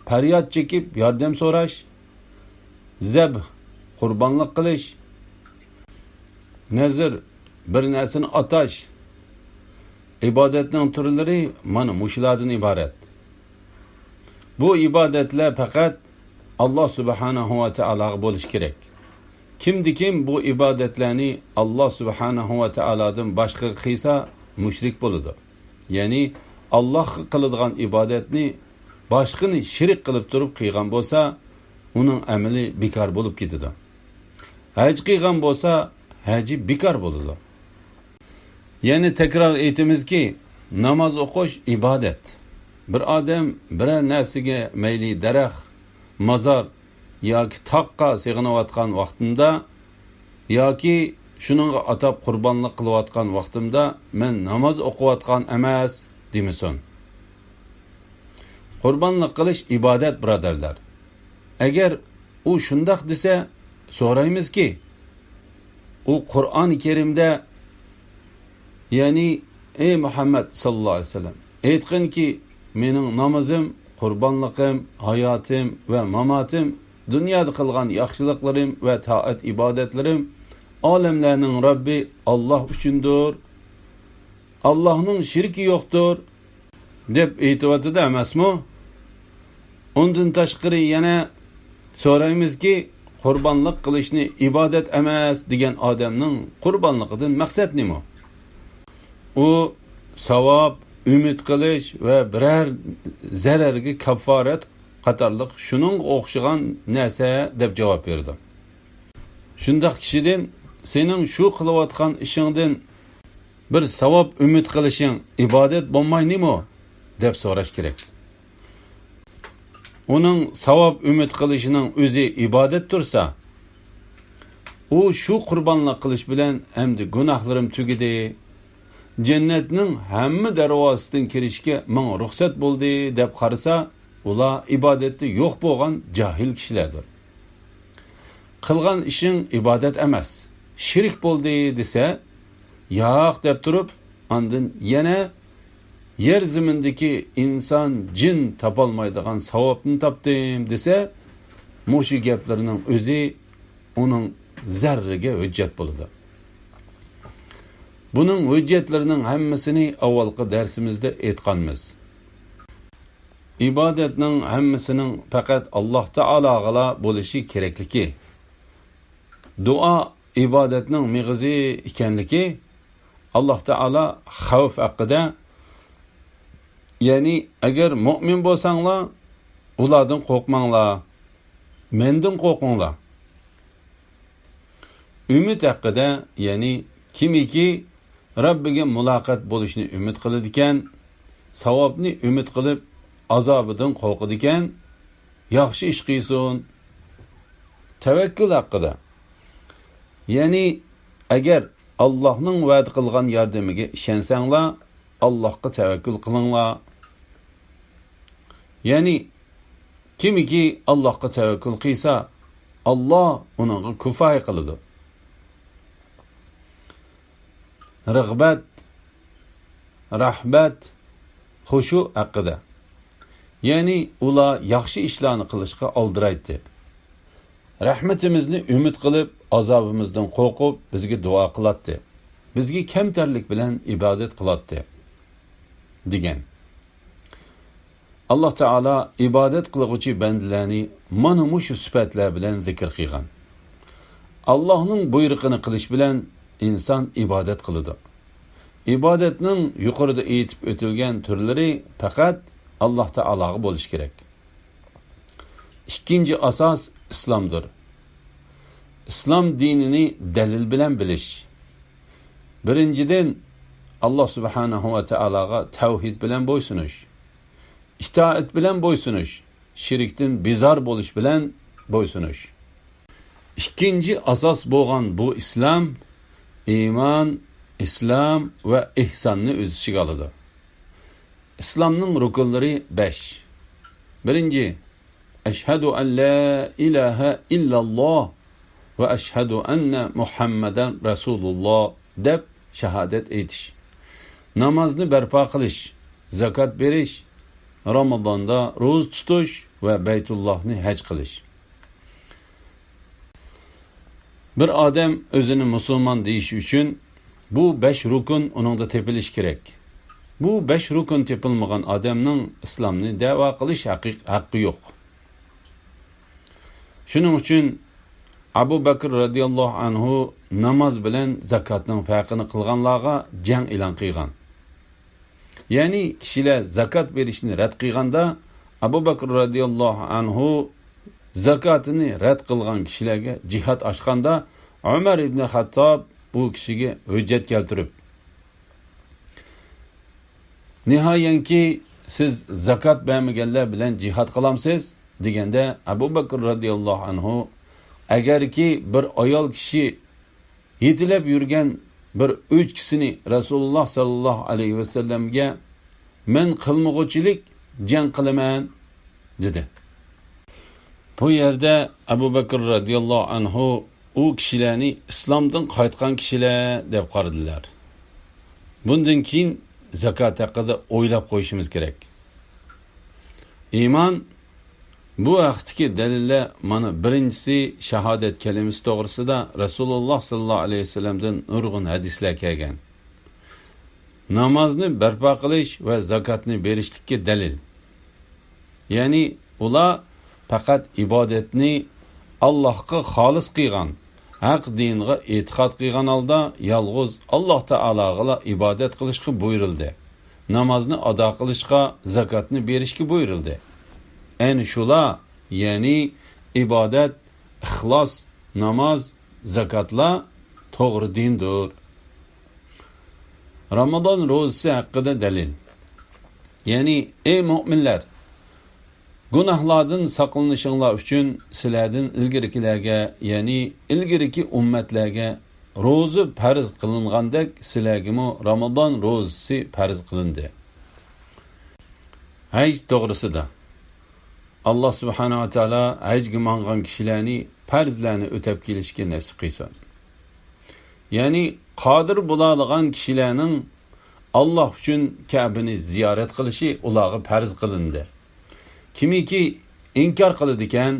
پەرياد چېكىپ ياردەم سوراش، زەبھ، قۇربانلىق قىلىش، نەزر، بىر نەرسىنى ئاتاش، ئىبادەتنىڭ تۈرلىرى مانا مۇشۇلاردىن ئىبارەت. بۇ ئىبادەتلەر پەقەت ئاللاھ سۇبھانەھۇ ۋە تائالاغا بولۇشى كېرەك. كىمدىكىم بۇ ئىبادەتلەرنى ئاللاھ سۇبھانەھۇ ۋە تائالادىن باشقىغا قىلسا، مۇشرىك بولىدۇ. يەنى ئاللاھقا قىلىدىغان ئىبادەتنى باشقىنى شېرىك قىلىپ تۇرۇپ قىلغان بولسا، ئۇنىڭ ئەمىلى بىكار بولۇپ كېتىدۇ. ھەج قىلغان بولسا، ھەجى بىكار بولىدۇ. يەنە تەكرار ئېيتىمىزكى، ناماز ئوقۇش ئىبادەت. بىر ئادەم بىرەر نەرسىگە، مەيلى دەرەخ، مازار ياكى تاغقا سېغىنىۋاتقان ۋاقتىمدا ياكى شۇنىڭغا ئاتاپ قۇربانلىق قىلىۋاتقان ۋاقتىمدا مەن ناماز ئوقۇۋاتقان ئەمەس دېمىسۇن. قۇربانلىق قىلىش ئىبادەت، بۇرادەرلەر. ئەگەر ئۇ شۇنداق دېسە، سورايمىزكى، ئۇ قۇرئانى كەرىمدە، يەنى، ئەي مۇھەممەد ساللاللاھۇ ئەلەيھى ۋەسەللەم، ئېيتقىنكى، مېنىڭ نامىزىم، قۇربانلىقىم، ھاياتىم ۋە ماماتىم، دۇنيادا قىلغان ياخشىلىقلىرىم ۋە تائەت-ئىبادەتلىرىم ئالەملەرنىڭ رەببى ئاللاھ ئۈچۈندۇر. ئاللاھنىڭ شېرىكى يوقتۇر. دەپ ئېيتىۋاتىدۇ ئەمەسمۇ؟ ئۇندىن تاشقىرى يەنە سورايمىزكى، قۇربانلىق قىلىشنى ئىبادەت ئەمەس دېگەن ئادەمنىڭ قۇربانلىقىدىن مەقسەت نېمە؟ ئۇ ساۋاب، ئۈمىد قىلىش ۋە بىرەر زەرەرگە كاففارەت قاتارلىق شۇنىڭغا ئوخشىغان نەرسە دەپ جاۋاب بېرىدۇ. شۇنداق كىشىدىن سېنىڭ شۇ قىلىۋاتقان ئىشىڭدىن بىر ساۋاب ئۈمىد قىلىشىڭ ئىبادەت بولماينىمۇ؟ دەپ سوراش كېرەك. ئۇنىڭ ساۋاب ئۈمىد قىلىشىنىڭ ئۆزى ئىبادەت تۇرسا، ئۇ شۇ قۇربانلىق قىلىش بىلەن ئەمدى گۇناھلىرىم تۈگىدى، جەننەتنىڭ ھەممە دەرۋازىسىدىن كىرىشكە ماڭا رۇخسەت بولدى دەپ قارىسا، ئۇلار ئىبادەتتە يوق بولغان جاھىل كىشىلەردۇر. قىلغان ئىشىڭ ئىبادەت ئەمەس، شېرىك بولدى دېسە، ياق دەپ تۇرۇپ، ئاندىن يەنە يەر زېمىندىكى ئىنسان، جىن تاپالمايدىغان ساۋابنى تاپتىم دېسە، مۇشۇ گەپلىرىنىڭ ئۆزى ئۇنىڭ زەررىگە ھۆججەت بولىدۇ. بۇنىڭ ھۆججەتلىرىنىڭ ھەممىسىنى ئاۋۋالقى دەرسىمىزدە ئېيتقانمىز. ئىبادەتنىڭ ھەممىسىنىڭ پەقەت ئاللاھ تائالاغىلا بولۇشى كېرەكلىكى، دۇئا ئىبادەتنىڭ مېغىزى ئىكەنلىكى، ئاللاھ تائالا خەۋپ ھەققىدە، يەنى، ئەگەر مۆمىن بولساڭلار، ئۇلاردىن قورقماڭلار، مەندىن قورقۇڭلار. ئۈمىد ھەققىدە، يەنى، كىمكى رەببىگە مۇلاقات بولۇشنى ئۈمىد قىلىدىكەن، ساۋابنى ئۈمىد قىلىپ، ئازابىدىن قورقىدىكەن، ياخشى ئىش قىلسۇن. تەۋەككۈل ھەققىدە. يەنى، ئەگەر ئاللاھنىڭ ۋەدە قىلغان ياردىمىگە ئىشەنسەڭلار، ئاللاھقا تەۋەككۈل قىلىڭلار. يەنى، كىمكى ئاللاھقا تەۋەككۈل قىلسا، ئاللاھ ئۇنىڭغا كۇفايە قىلىدۇ. رىغبەت، رەھبەت، خۇشۇ ھەققىدە. يەنى ئۇلار ياخشى ئىشلارنى قىلىشقا ئالدىرايتتى. رەھمىتىمىزنى ئۈمىد قىلىپ، ئازابىمىزدىن قورقۇپ، بىزگە دۇئا قىلاتتى. بىزگە كەمتەرلىك بىلەن ئىبادەت قىلاتتى، دېگەن. ئاللاھ تائالا ئىبادەت قىلغۇچى بەندىلەرنى مانا مۇشۇ سۈپەتلەر بىلەن زىكىر قىلغان. ئاللاھنىڭ بۇيرۇقىنى قىلىش بىلەن ئىنسان ئىبادەت قىلىدۇ. ئىبادەتنىڭ يۇقىرىدا ئېيتىپ ئۆتۈلگەن تۈرلىرى پەقەت ئاللاھ تائالاغا بولۇشى كېرەك. ئىككىنچى ئاساس ئىسلامدۇر. ئىسلام دىنىنى دەلىل بىلەن بىلىش. بىرىنچىدىن، ئاللاھ سۇبھانەھۇ ۋە تائالاغا تەۋھىد بىلەن بويسۇنۇش. ئىتائەت بىلەن بويسۇنۇش، شىركتىن بىزار بولۇش بىلەن بويسۇنۇش. ئىككىنچى ئاساس بولغان بۇ ئىسلام، ئىمان، ئىسلام ۋە ئىھساننى ئۆز ئىچىگە ئالىدۇ. ئىسلامنىڭ رۇكۇنلىرى بەش. بىرىنچى، ئەشھەدۇ ئەن لا ئىلاھە ئىللاللاھ ۋە ئەشھەدۇ ئەننە مۇھەممەدەن رەسۇلۇللاھ دەپ شاھادەت ئېيتىش. نامازنى بەرپا قىلىش، زاكات بېرىش، رامىزاندا روزا تۇتۇش ۋە بەيتۇللاھنى ھەج قىلىش. بىر ئادەم ئۆزىنى مۇسۇلمان دېيىش ئۈچۈن بۇ بەش رۇكۇن ئۇنىڭدا تېپىلىشى كېرەك. بۇ بەش رۇكۇن تېپىلمىغان ئادەمنىڭ ئىسلامنى دەۋا قىلىش ھەققى، ھەققى يوق. شۇنىڭ ئۈچۈن ئەبۇ بەكىر رەزىياللاھۇ ئەنھۇ ناماز بىلەن زاكاتنىڭ پەرقىنى قىلغانلارغا جەڭ ئېلان قىلغان. يەنى كىشىلەر زاكات بېرىشنى رەت قىلغاندا، ئەبۇ بەكىر رەزىياللاھۇ ئەنھۇ زاكاتىنى رەت قىلغان كىشىلەرگە جىھاد ئاچقاندا، ئۆمەر ئىبنى خەتتاب بۇ كىشىگە ھۆججەت كەلتۈرۈپ، ناھايەنكى سىز زاكات بەرمىگەنلەر بىلەن جىھاد قىلامسىز؟ دېگەندە، ئەبۇ بەكىر رەزىياللاھۇ ئەنھۇ، ئەگەركى بىر ئايال كىشى يېتىلەپ يۈرگەن بىر ئۆچكىسىنى رەسۇلۇللاھ ساللاللاھۇ ئەلەيھى ۋەسەللەمگە، مەن قىلمىغۇچىلىك جەڭ قىلىمەن، دېدى. بۇ يەردە ئەبۇ بەكىر رەزىياللاھۇ ئەنھۇ ئۇ كىشىلەرنى ئىسلامدىن قايتقان كىشىلەر دەپ قارىدىلار. بۇندىن كېيىن زاكات ھەققىدە ئويلاپ قويۇشىمىز كېرەك. ئىمان، بۇ ھەقتىكى دەلىللەر مانا بىرىنچىسى شاھادەت كەلىمىسى توغرىسىدا رەسۇلۇللاھ ساللاللاھۇ ئەلەيھى ۋەسەللەمدىن نۇرغۇن ھەدىسلەر كەلگەن. نامازنى بەرپا قىلىش ۋە زاكاتنى بېرىشلىككە دەلىل. يەنى ئۇلار پەقەت ئىبادەتنى ئاللاھقا خالىس قىلغان، ھەق دىنغا ئېتىقاد قىلغان ھالدا يالغۇز ئاللاھ تائالاغىلا ئىبادەت قىلىشقا بۇيرۇلدى. نامازنى ئادا قىلىشقا، زاكاتنى بېرىشكە بۇيرۇلدى. ئەنە شۇلار، يەنى ئىبادەت، ئىخلاس، ناماز، زاكاتلار توغرا دىندۇر. رامىزان روزىسى ھەققىدە دەلىل. يەنى، ئەي مۆمىنلەر، گۇناھلاردىن ساقلىنىشىڭلار ئۈچۈن سىلەردىن ئىلگىرىكىلەرگە، يەنى ئىلگىرىكى ئۈممەتلەرگە روزا پەرز قىلىنغاندەك، سىلەرگىمۇ رامىزان روزىسى پەرز قىلىندى. ھەج توغرىسىدا. ئاللاھ سۇبھانەھۇ ۋە تائالا ھەجگە ماڭغان كىشىلەرنى پەرزلەرنى ئۆتەپ كېلىشكە نېسىپ قىلسۇن. يەنى قادىر بولالىغان كىشىلەرنىڭ ئاللاھ ئۈچۈن كەبىنى زىيارەت قىلىشى ئۇلارغا پەرز قىلىندى. كىمكى ئىنكار قىلىدىكەن،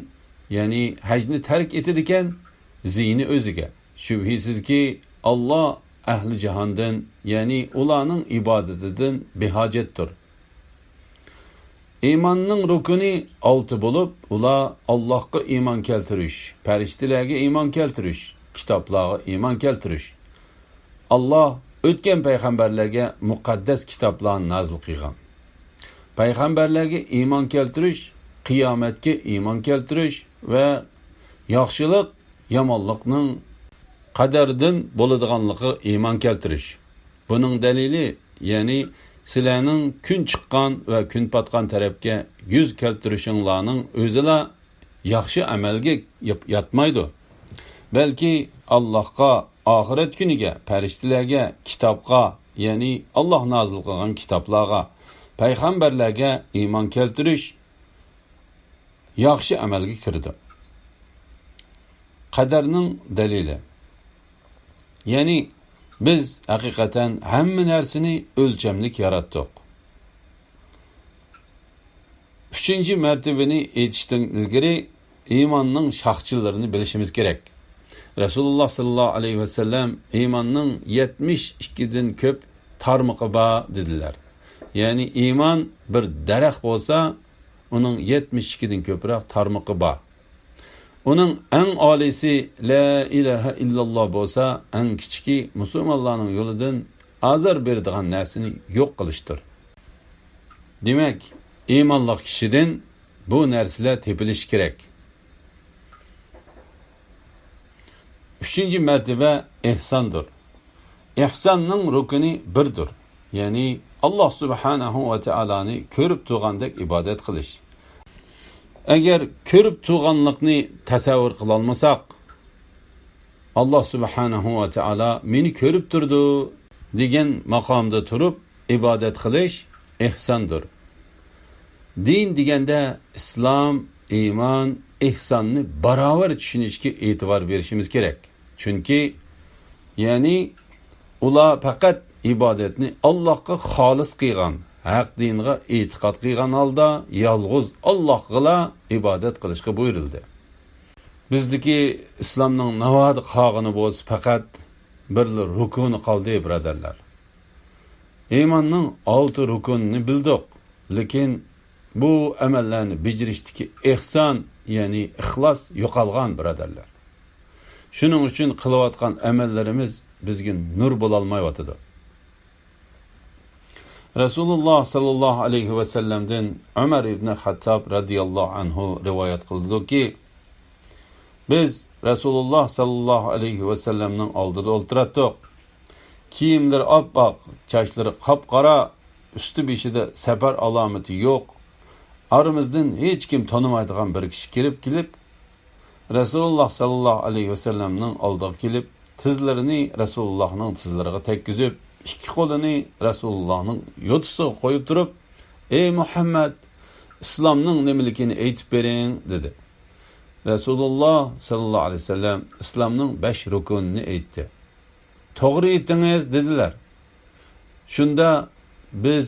يەنى ھەجنى تەرك ئېتىدىكەن، زىيىنى ئۆزىگە. شۈبھىسىزكى، ئاللاھ ئەھلى جاھاندىن، يەنى ئۇلارنىڭ ئىبادىتىدىن بىھاجەتتۇر. ئىماننىڭ رۇكنى ئالتە بولۇپ، ئۇلار ئاللاھقا ئىمان كەلتۈرۈش، پەرىشتىلەرگە ئىمان كەلتۈرۈش، كىتابلارغا ئىمان كەلتۈرۈش. ئاللاھ ئۆتكەن پەيغەمبەرلەرگە مۇقەددەس كىتابلارنى نازىل قىلغان. پەيغەمبەرلەرگە ئىمان كەلتۈرۈش، قىيامەتكە ئىمان كەلتۈرۈش ۋە ياخشىلىق، يامانلىقنىڭ قەدەردىن بولىدىغانلىقىغا ئىمان كەلتۈرۈش. بۇنىڭ دەلىلى، يەنى سىلەرنىڭ كۈن چىققان ۋە كۈن پاتقان تەرەپكە يۈز كەلتۈرۈشۈڭلارنىڭ ئۆزىلا ياخشى ئەمەلگە ياپ-، ياتمايدۇ. بەلكى ئاللاھقا، ئاخىرەت كۈنىگە، پەرىشتىلەرگە، كىتابقا، يەنى ئاللاھ نازىل قىلغان كىتابلارغا، پەيغەمبەرلەرگە ئىمان كەلتۈرۈش ياخشى ئەمەلگە كىرىدۇ. قەدەرنىڭ دەلىلى. يەنى بىز ھەقىقەتەن ھەممە نەرسىنى ئۆلچەملىك ياراتتۇق. ئۈچىنچى مەرتىۋىنى ئېيتىشتىن ئىلگىرى ئىماننىڭ شاخچىلىرىنى بىلىشىمىز كېرەك. رەسۇلۇللاھ سەللەللاھۇ ئەلەيھى ۋەسەللەم ئىماننىڭ يەتمىش ئىككىدىن كۆپ تارمىقى بار دېدىلەر. يەنى ئىمان بىر دەرەخ بولسا، ئۇنىڭ يەتمىش ئىككىدىن كۆپرەك تارمىقى بار. ئۇنىڭ ئەڭ ئالىيسى لا ئىلاھە ئىللاللاھ بولسا، ئەڭ كىچىكى مۇسۇلمانلارنىڭ يولىدىن ئازار بېرىدىغان نەرسىنى يوق قىلىشتۇر. دېمەك، ئىمانلىق كىشىدىن بۇ نەرسىلەر تېپىلىشى كېرەك. ئۈچىنچى مەرتىۋە ئېھساندۇر. ئېھساننىڭ رۇكنى بىردۇر. يەنى ئاللاھ سۇبھانەھۇ ۋە تائالانى كۆرۈپ تۇرغاندەك ئىبادەت قىلىش. ئەگەر كۆرۈپ تۇرغانلىقنى تەسەۋۋۇر قىلالمىساق، ئاللاھ سۇبھانەھۇ ۋە تائالا مېنى كۆرۈپ تۇرىدۇ دېگەن ماقامدا تۇرۇپ ئىبادەت قىلىش ئېھساندۇر. دىن دېگەندە ئىسلام، ئىمان، ئېھساننى باراۋەر چۈشىنىشكە ئېتىبار بېرىشىمىز كېرەك. چۈنكى، يەنى ئۇلار پەقەت ئىبادەتنى ئاللاھقا خالىس قىلغان، ھەق دىنغا ئېتىقاد قىلغان ھالدا يالغۇز ئاللاھقىلا ئىبادەت قىلىشقا بۇيرۇلدى. بىزدىكى ئىسلامنىڭ ناۋادا قالغىنى بولسا پەقەت بىرلا رۇكۇنى قالدى، بۇرادەرلەر. ئىماننىڭ ئالتە رۇكۇنىنى بىلدۇق، لېكىن بۇ ئەمەللەرنى بېجىرىشتىكى ئېھسان، يەنى ئىخلاس يوقالغان، بۇرادەرلەر. شۇنىڭ ئۈچۈن قىلىۋاتقان ئەمەللىرىمىز بىزگە نۇر بولالمايۋاتىدۇ. رەسۇلۇللاھ سەللەللاھۇ ئەلەيھى ۋەسەللەمدىن ئۆمەر ئىبنى خەتتاب رەزىياللاھۇ ئەنھۇ رىۋايەت قىلدىكى، بىز رەسۇلۇللاھ سەللەللاھۇ ئەلەيھى ۋەسەللەمنىڭ ئالدىدا ئولتۇراتتۇق. كىيىملىرى ئاپئاق، چاچلىرى قاپقارا، ئۈستى بېشىدا سەپەر ئالامىتى يوق. ئارىمىزدىن ھېچكىم تونۇمايدىغان بىر كىشى كىرىپ كېلىپ، رەسۇلۇللاھ سەللەللاھۇ ئەلەيھى ۋەسەللەمنىڭ ئالدىغا كېلىپ، تىزلىرىنى رەسۇلۇللاھنىڭ تىزلىرىغا تەگكۈزۈپ، ئىككى قولىنى رەسۇلۇللاھنىڭ يوتىسىغا قويۇپ تۇرۇپ، ئەي مۇھەممەد، ئىسلامنىڭ نېمىلىكىنى ئېيتىپ بېرىڭ، دېدى. رەسۇلۇللاھ سەللەللاھۇ ئەلەيھى ۋەسەللەم ئىسلامنىڭ بەش رۇكۇنىنى ئېيتتى. توغرا ئېيتىڭىز، دېدىلەر. شۇندا بىز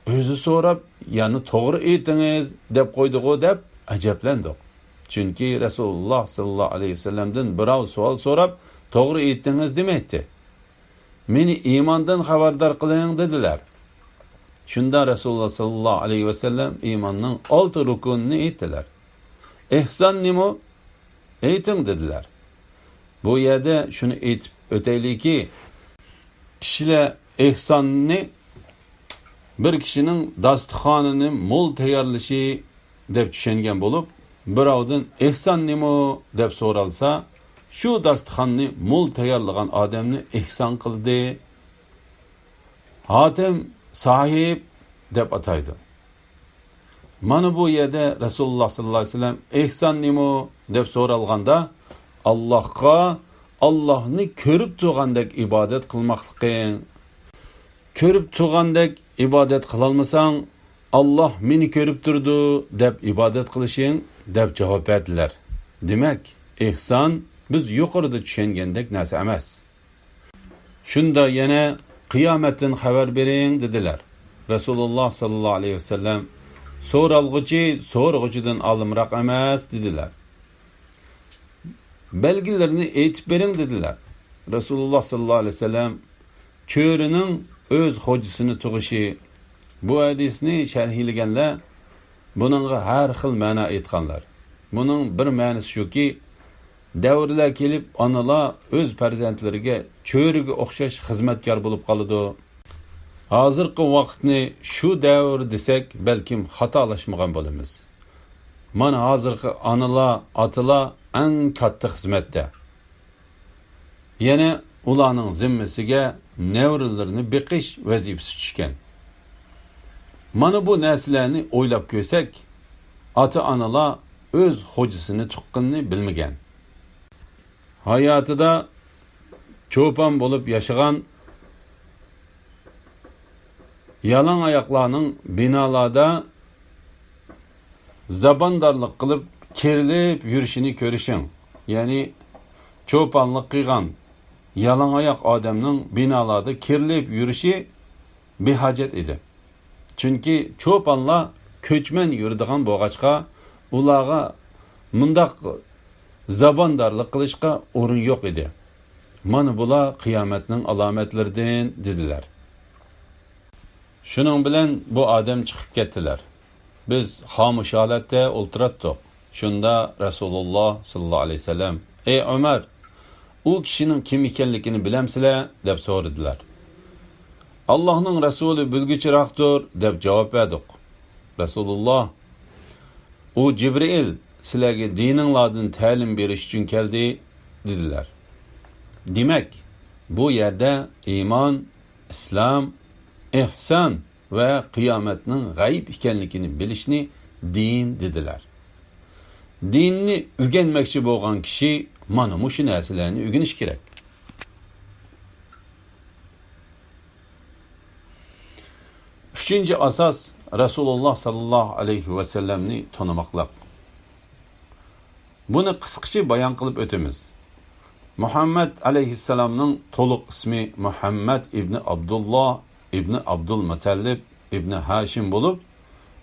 ئۆزى سوراپ، يەنە توغرا ئېيتىڭىز دەپ قويدىغۇ دەپ ئەجەبلەندۇق. چۈنكى رەسۇلۇللاھ سەللەللاھۇ ئەلەيھى ۋەسەللەمدىن بىراۋ سوئال سوراپ، توغرا ئېيتىڭىز دېمەيتتى. مېنى ئىماندىن خەۋەردار قىلىڭ، دېدىلەر. شۇندا رەسۇلۇللاھ سەللەللاھۇ ئەلەيھى ۋەسەللەم ئىماننىڭ ئالتە رۇكۇنىنى ئېيتتىلەر. ئېھسان نېمە؟ ئېيتىڭ، دېدىلەر. بۇ يەردە شۇنى ئېيتىپ ئۆتەيلىكى، كىشىلەر ئېھساننى بىر كىشىنىڭ داستىخانىنى مول تەييارلىشى دەپ چۈشەنگەن بولۇپ، بىراۋدىن «ئېھسان نېمە؟» دەپ سورالسا، شۇ داستىخاننى مول تەييارلىغان ئادەمنى ئېھسان قىلدى، ھاتەم ساھىب دەپ ئاتايدۇ. مانا بۇ يەردە رەسۇلۇللاھ سەللەللاھۇ ئەلەيھى ۋەسەللەم «ئېھسان نېمە؟» دەپ سورالغاندا، ئاللاھقا ئاللاھنى كۆرۈپ تۇرغاندەك ئىبادەت قىلماقلىقىڭ، كۆرۈپ تۇرغاندەك ئىبادەت قىلالمىساڭ، «ئاللاھ مېنى كۆرۈپ تۇرىدۇ» دەپ ئىبادەت قىلىشىڭ، دەپ جاۋاب بەردىلەر. دېمەك، ئېھسان بىز يۇقىرىدا چۈشەنگەندەك نەرسە ئەمەس. شۇندا يەنە «قىيامەتتىن خەۋەر بېرىڭ» دېدىلەر. رەسۇلۇللاھ سەللەللاھۇ ئەلەيھى ۋەسەللەم «سورالغۇچى سورىغۇچىدىن ئالىمراق ئەمەس» دېدىلەر. «بەلگىلىرىنى ئېيتىپ بېرىڭ» دېدىلەر. رەسۇلۇللاھ سەللەللاھۇ ئەلەيھى ۋەسەللەم چۆرىنىڭ ئۆز خوجىسىنى تۇغۇشى، بۇ ھەدىسنى شەرھلىگەنلەر بۇنىڭغا ھەر خىل مەنە ئېيتقانلار. بۇنىڭ بىر مەنىسى شۇكى، دەۋرلەر كېلىپ ئانىلار ئۆز پەرزەنتلىرىگە چۆرىگە ئوخشاش خىزمەتكار بولۇپ قالىدۇ. ھازىرقى ۋاقىتنى شۇ دەۋر دېسەك، بەلكىم خاتالاشمىغان بولىمىز. مانا ھازىرقى ئانىلار، ئاتىلار ئەڭ كاتتا خىزمەتتە. يەنە ئۇلارنىڭ زىممىسىگە نەۋرىلىرىنى بېقىش ۋەزىپىسى چۈشكەن. مانا بۇ نەرسىلەرنى ئويلاپ كۆرسەك، ئاتا-ئانىلار ئۆز خوجىسىنى تۇغقىنىنى بىلمىگەن. ھاياتىدا چوپان بولۇپ ياشىغان يالاڭ ئاياقلارنىڭ بىنالاردا زاباندارلىق قىلىپ كېرىلىپ يۈرۈشىنى كۆرۈشۈڭ. يەنى چوپانلىق قىلغان يالاڭ ئاياق ئادەمنىڭ بىنالاردا كېرىلىپ يۈرۈشى بىھاجەت ئىدى. چۈنكى چوپانلار كۆچمەن يۈرىدىغان بولغاچقا، ئۇلارغا مۇنداق زاباندارلىق قىلىشقا ئورۇن يوق ئىدى. مانا بۇلار قىيامەتنىڭ ئالامەتلىرىدىن، دېدىلەر. شۇنىڭ بىلەن بۇ ئادەم چىقىپ كەتتىلەر. بىز خامۇش ھالەتتە ئولتۇراتتۇق. شۇندا رەسۇلۇللا ساللاللاھۇ ئەلەيھى ۋەسەللەم، ئەي ئۆمەر، ئۇ كىشىنىڭ كىم ئىكەنلىكىنى بىلەمسىلەر؟ دەپ سورىدىلار. ئاللاھنىڭ رەسۇلى بىلگۈچىراقتۇر، دەپ جاۋاب بەردۇق. رەسۇلۇللا، ئۇ جىبرىئىل، سىلەرگە دىنىڭلاردىن تەلىم بېرىش ئۈچۈن كەلدى، دېدىلەر. دېمەك، بۇ يەردە ئىمان، ئىسلام، ئېھسان ۋە قىيامەتنىڭ غەيب ئىكەنلىكىنى بىلىشنى دىن دېدىلەر. دىننى ئۆگەنمەكچى بولغان كىشى مانا مۇشۇ نەرسىلەرنى ئۆگىنىشى كېرەك. ئۈچىنچى ئاساس، رەسۇلۇللا ساللاللاھۇ ئەلەيھى ۋەسەللەمنى تونۇماقلىق. بۇنى قىسقىچە بايان قىلىپ ئۆتىمىز. مۇھەممەد ئەلەيھىسسالامنىڭ تولۇق ئىسمى مۇھەممەد ئىبنى ئابدۇللا ئىبنى ئابدۇلمۇتەللىپ ئىبنى ھاشىم بولۇپ،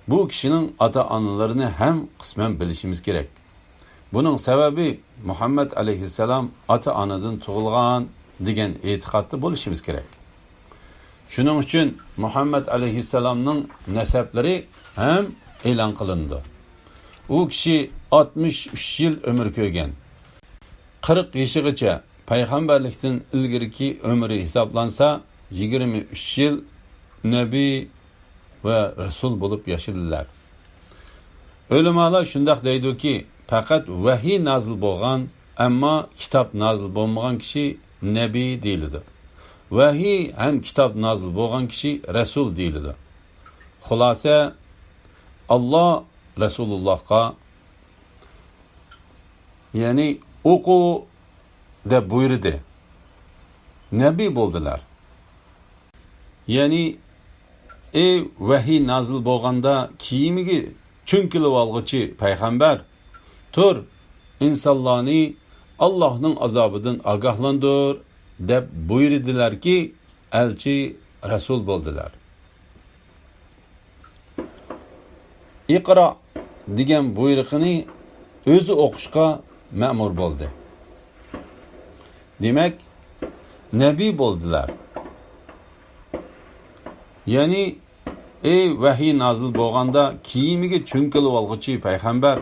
بۇ كىشىنىڭ ئاتا-ئانىلىرىنى ھەم قىسمەن بىلىشىمىز كېرەك. بۇنىڭ سەۋەبى، مۇھەممەد ئەلەيھىسسالام ئاتا-ئانىدىن تۇغۇلغان دېگەن ئېتىقادتا بولۇشىمىز كېرەك. شۇنىڭ ئۈچۈن مۇھەممەد ئەلەيھىسسالامنىڭ نەسەبلىرى ھەم ئېلان قىلىنىدۇ. ئۇ كىشى ئاتمىش ئۈچ يىل ئۆمۈر كۆرگەن. قىرىق يېشىغىچە، پەيغەمبەرلىكتىن ئىلگىرىكى ئۆمرى ھېسابلانسا، يىگىرمە ئۈچ يىل نەبىي ۋە رەسۇل بولۇپ ياشىدىلار. ئۆلىمالار شۇنداق دەيدۇكى، پەقەت ۋەھىي نازىل بولغان، ئەمما كىتاب نازىل بولمىغان كىشى نەبىي دېيىلىدۇ. ۋەھىي ھەم كىتاب نازىل بولغان كىشى رەسۇل دېيىلىدۇ. خۇلاسە، ئاللا رەسۇلۇللاھقا، يەنى ئوقۇ دەپ بۇيرۇدى. نەبىي بولدىلار. يەنى، ئەي ۋەھىي نازىل بولغاندا كىيىمىگە چۆڭكىلىۋالغۇچى پەيغەمبەر، تۇر، ئىنسانلارنى ئاللاھنىڭ ئازابىدىن ئاگاھلاندۇر، دەپ بۇيرۇدىلاركى، ئەلچى رەسۇل بولدىلار. ئىقرا دېگەن بۇيرۇقىنى ئۆزى ئوقۇشقا مەمۇر بولدى. دېمەك، نەبىي بولدىلار. يەنى، ئەي ۋەھىي نازىل بولغاندا كىيىمىگە چۆڭكىلىۋالغۇچى پەيغەمبەر،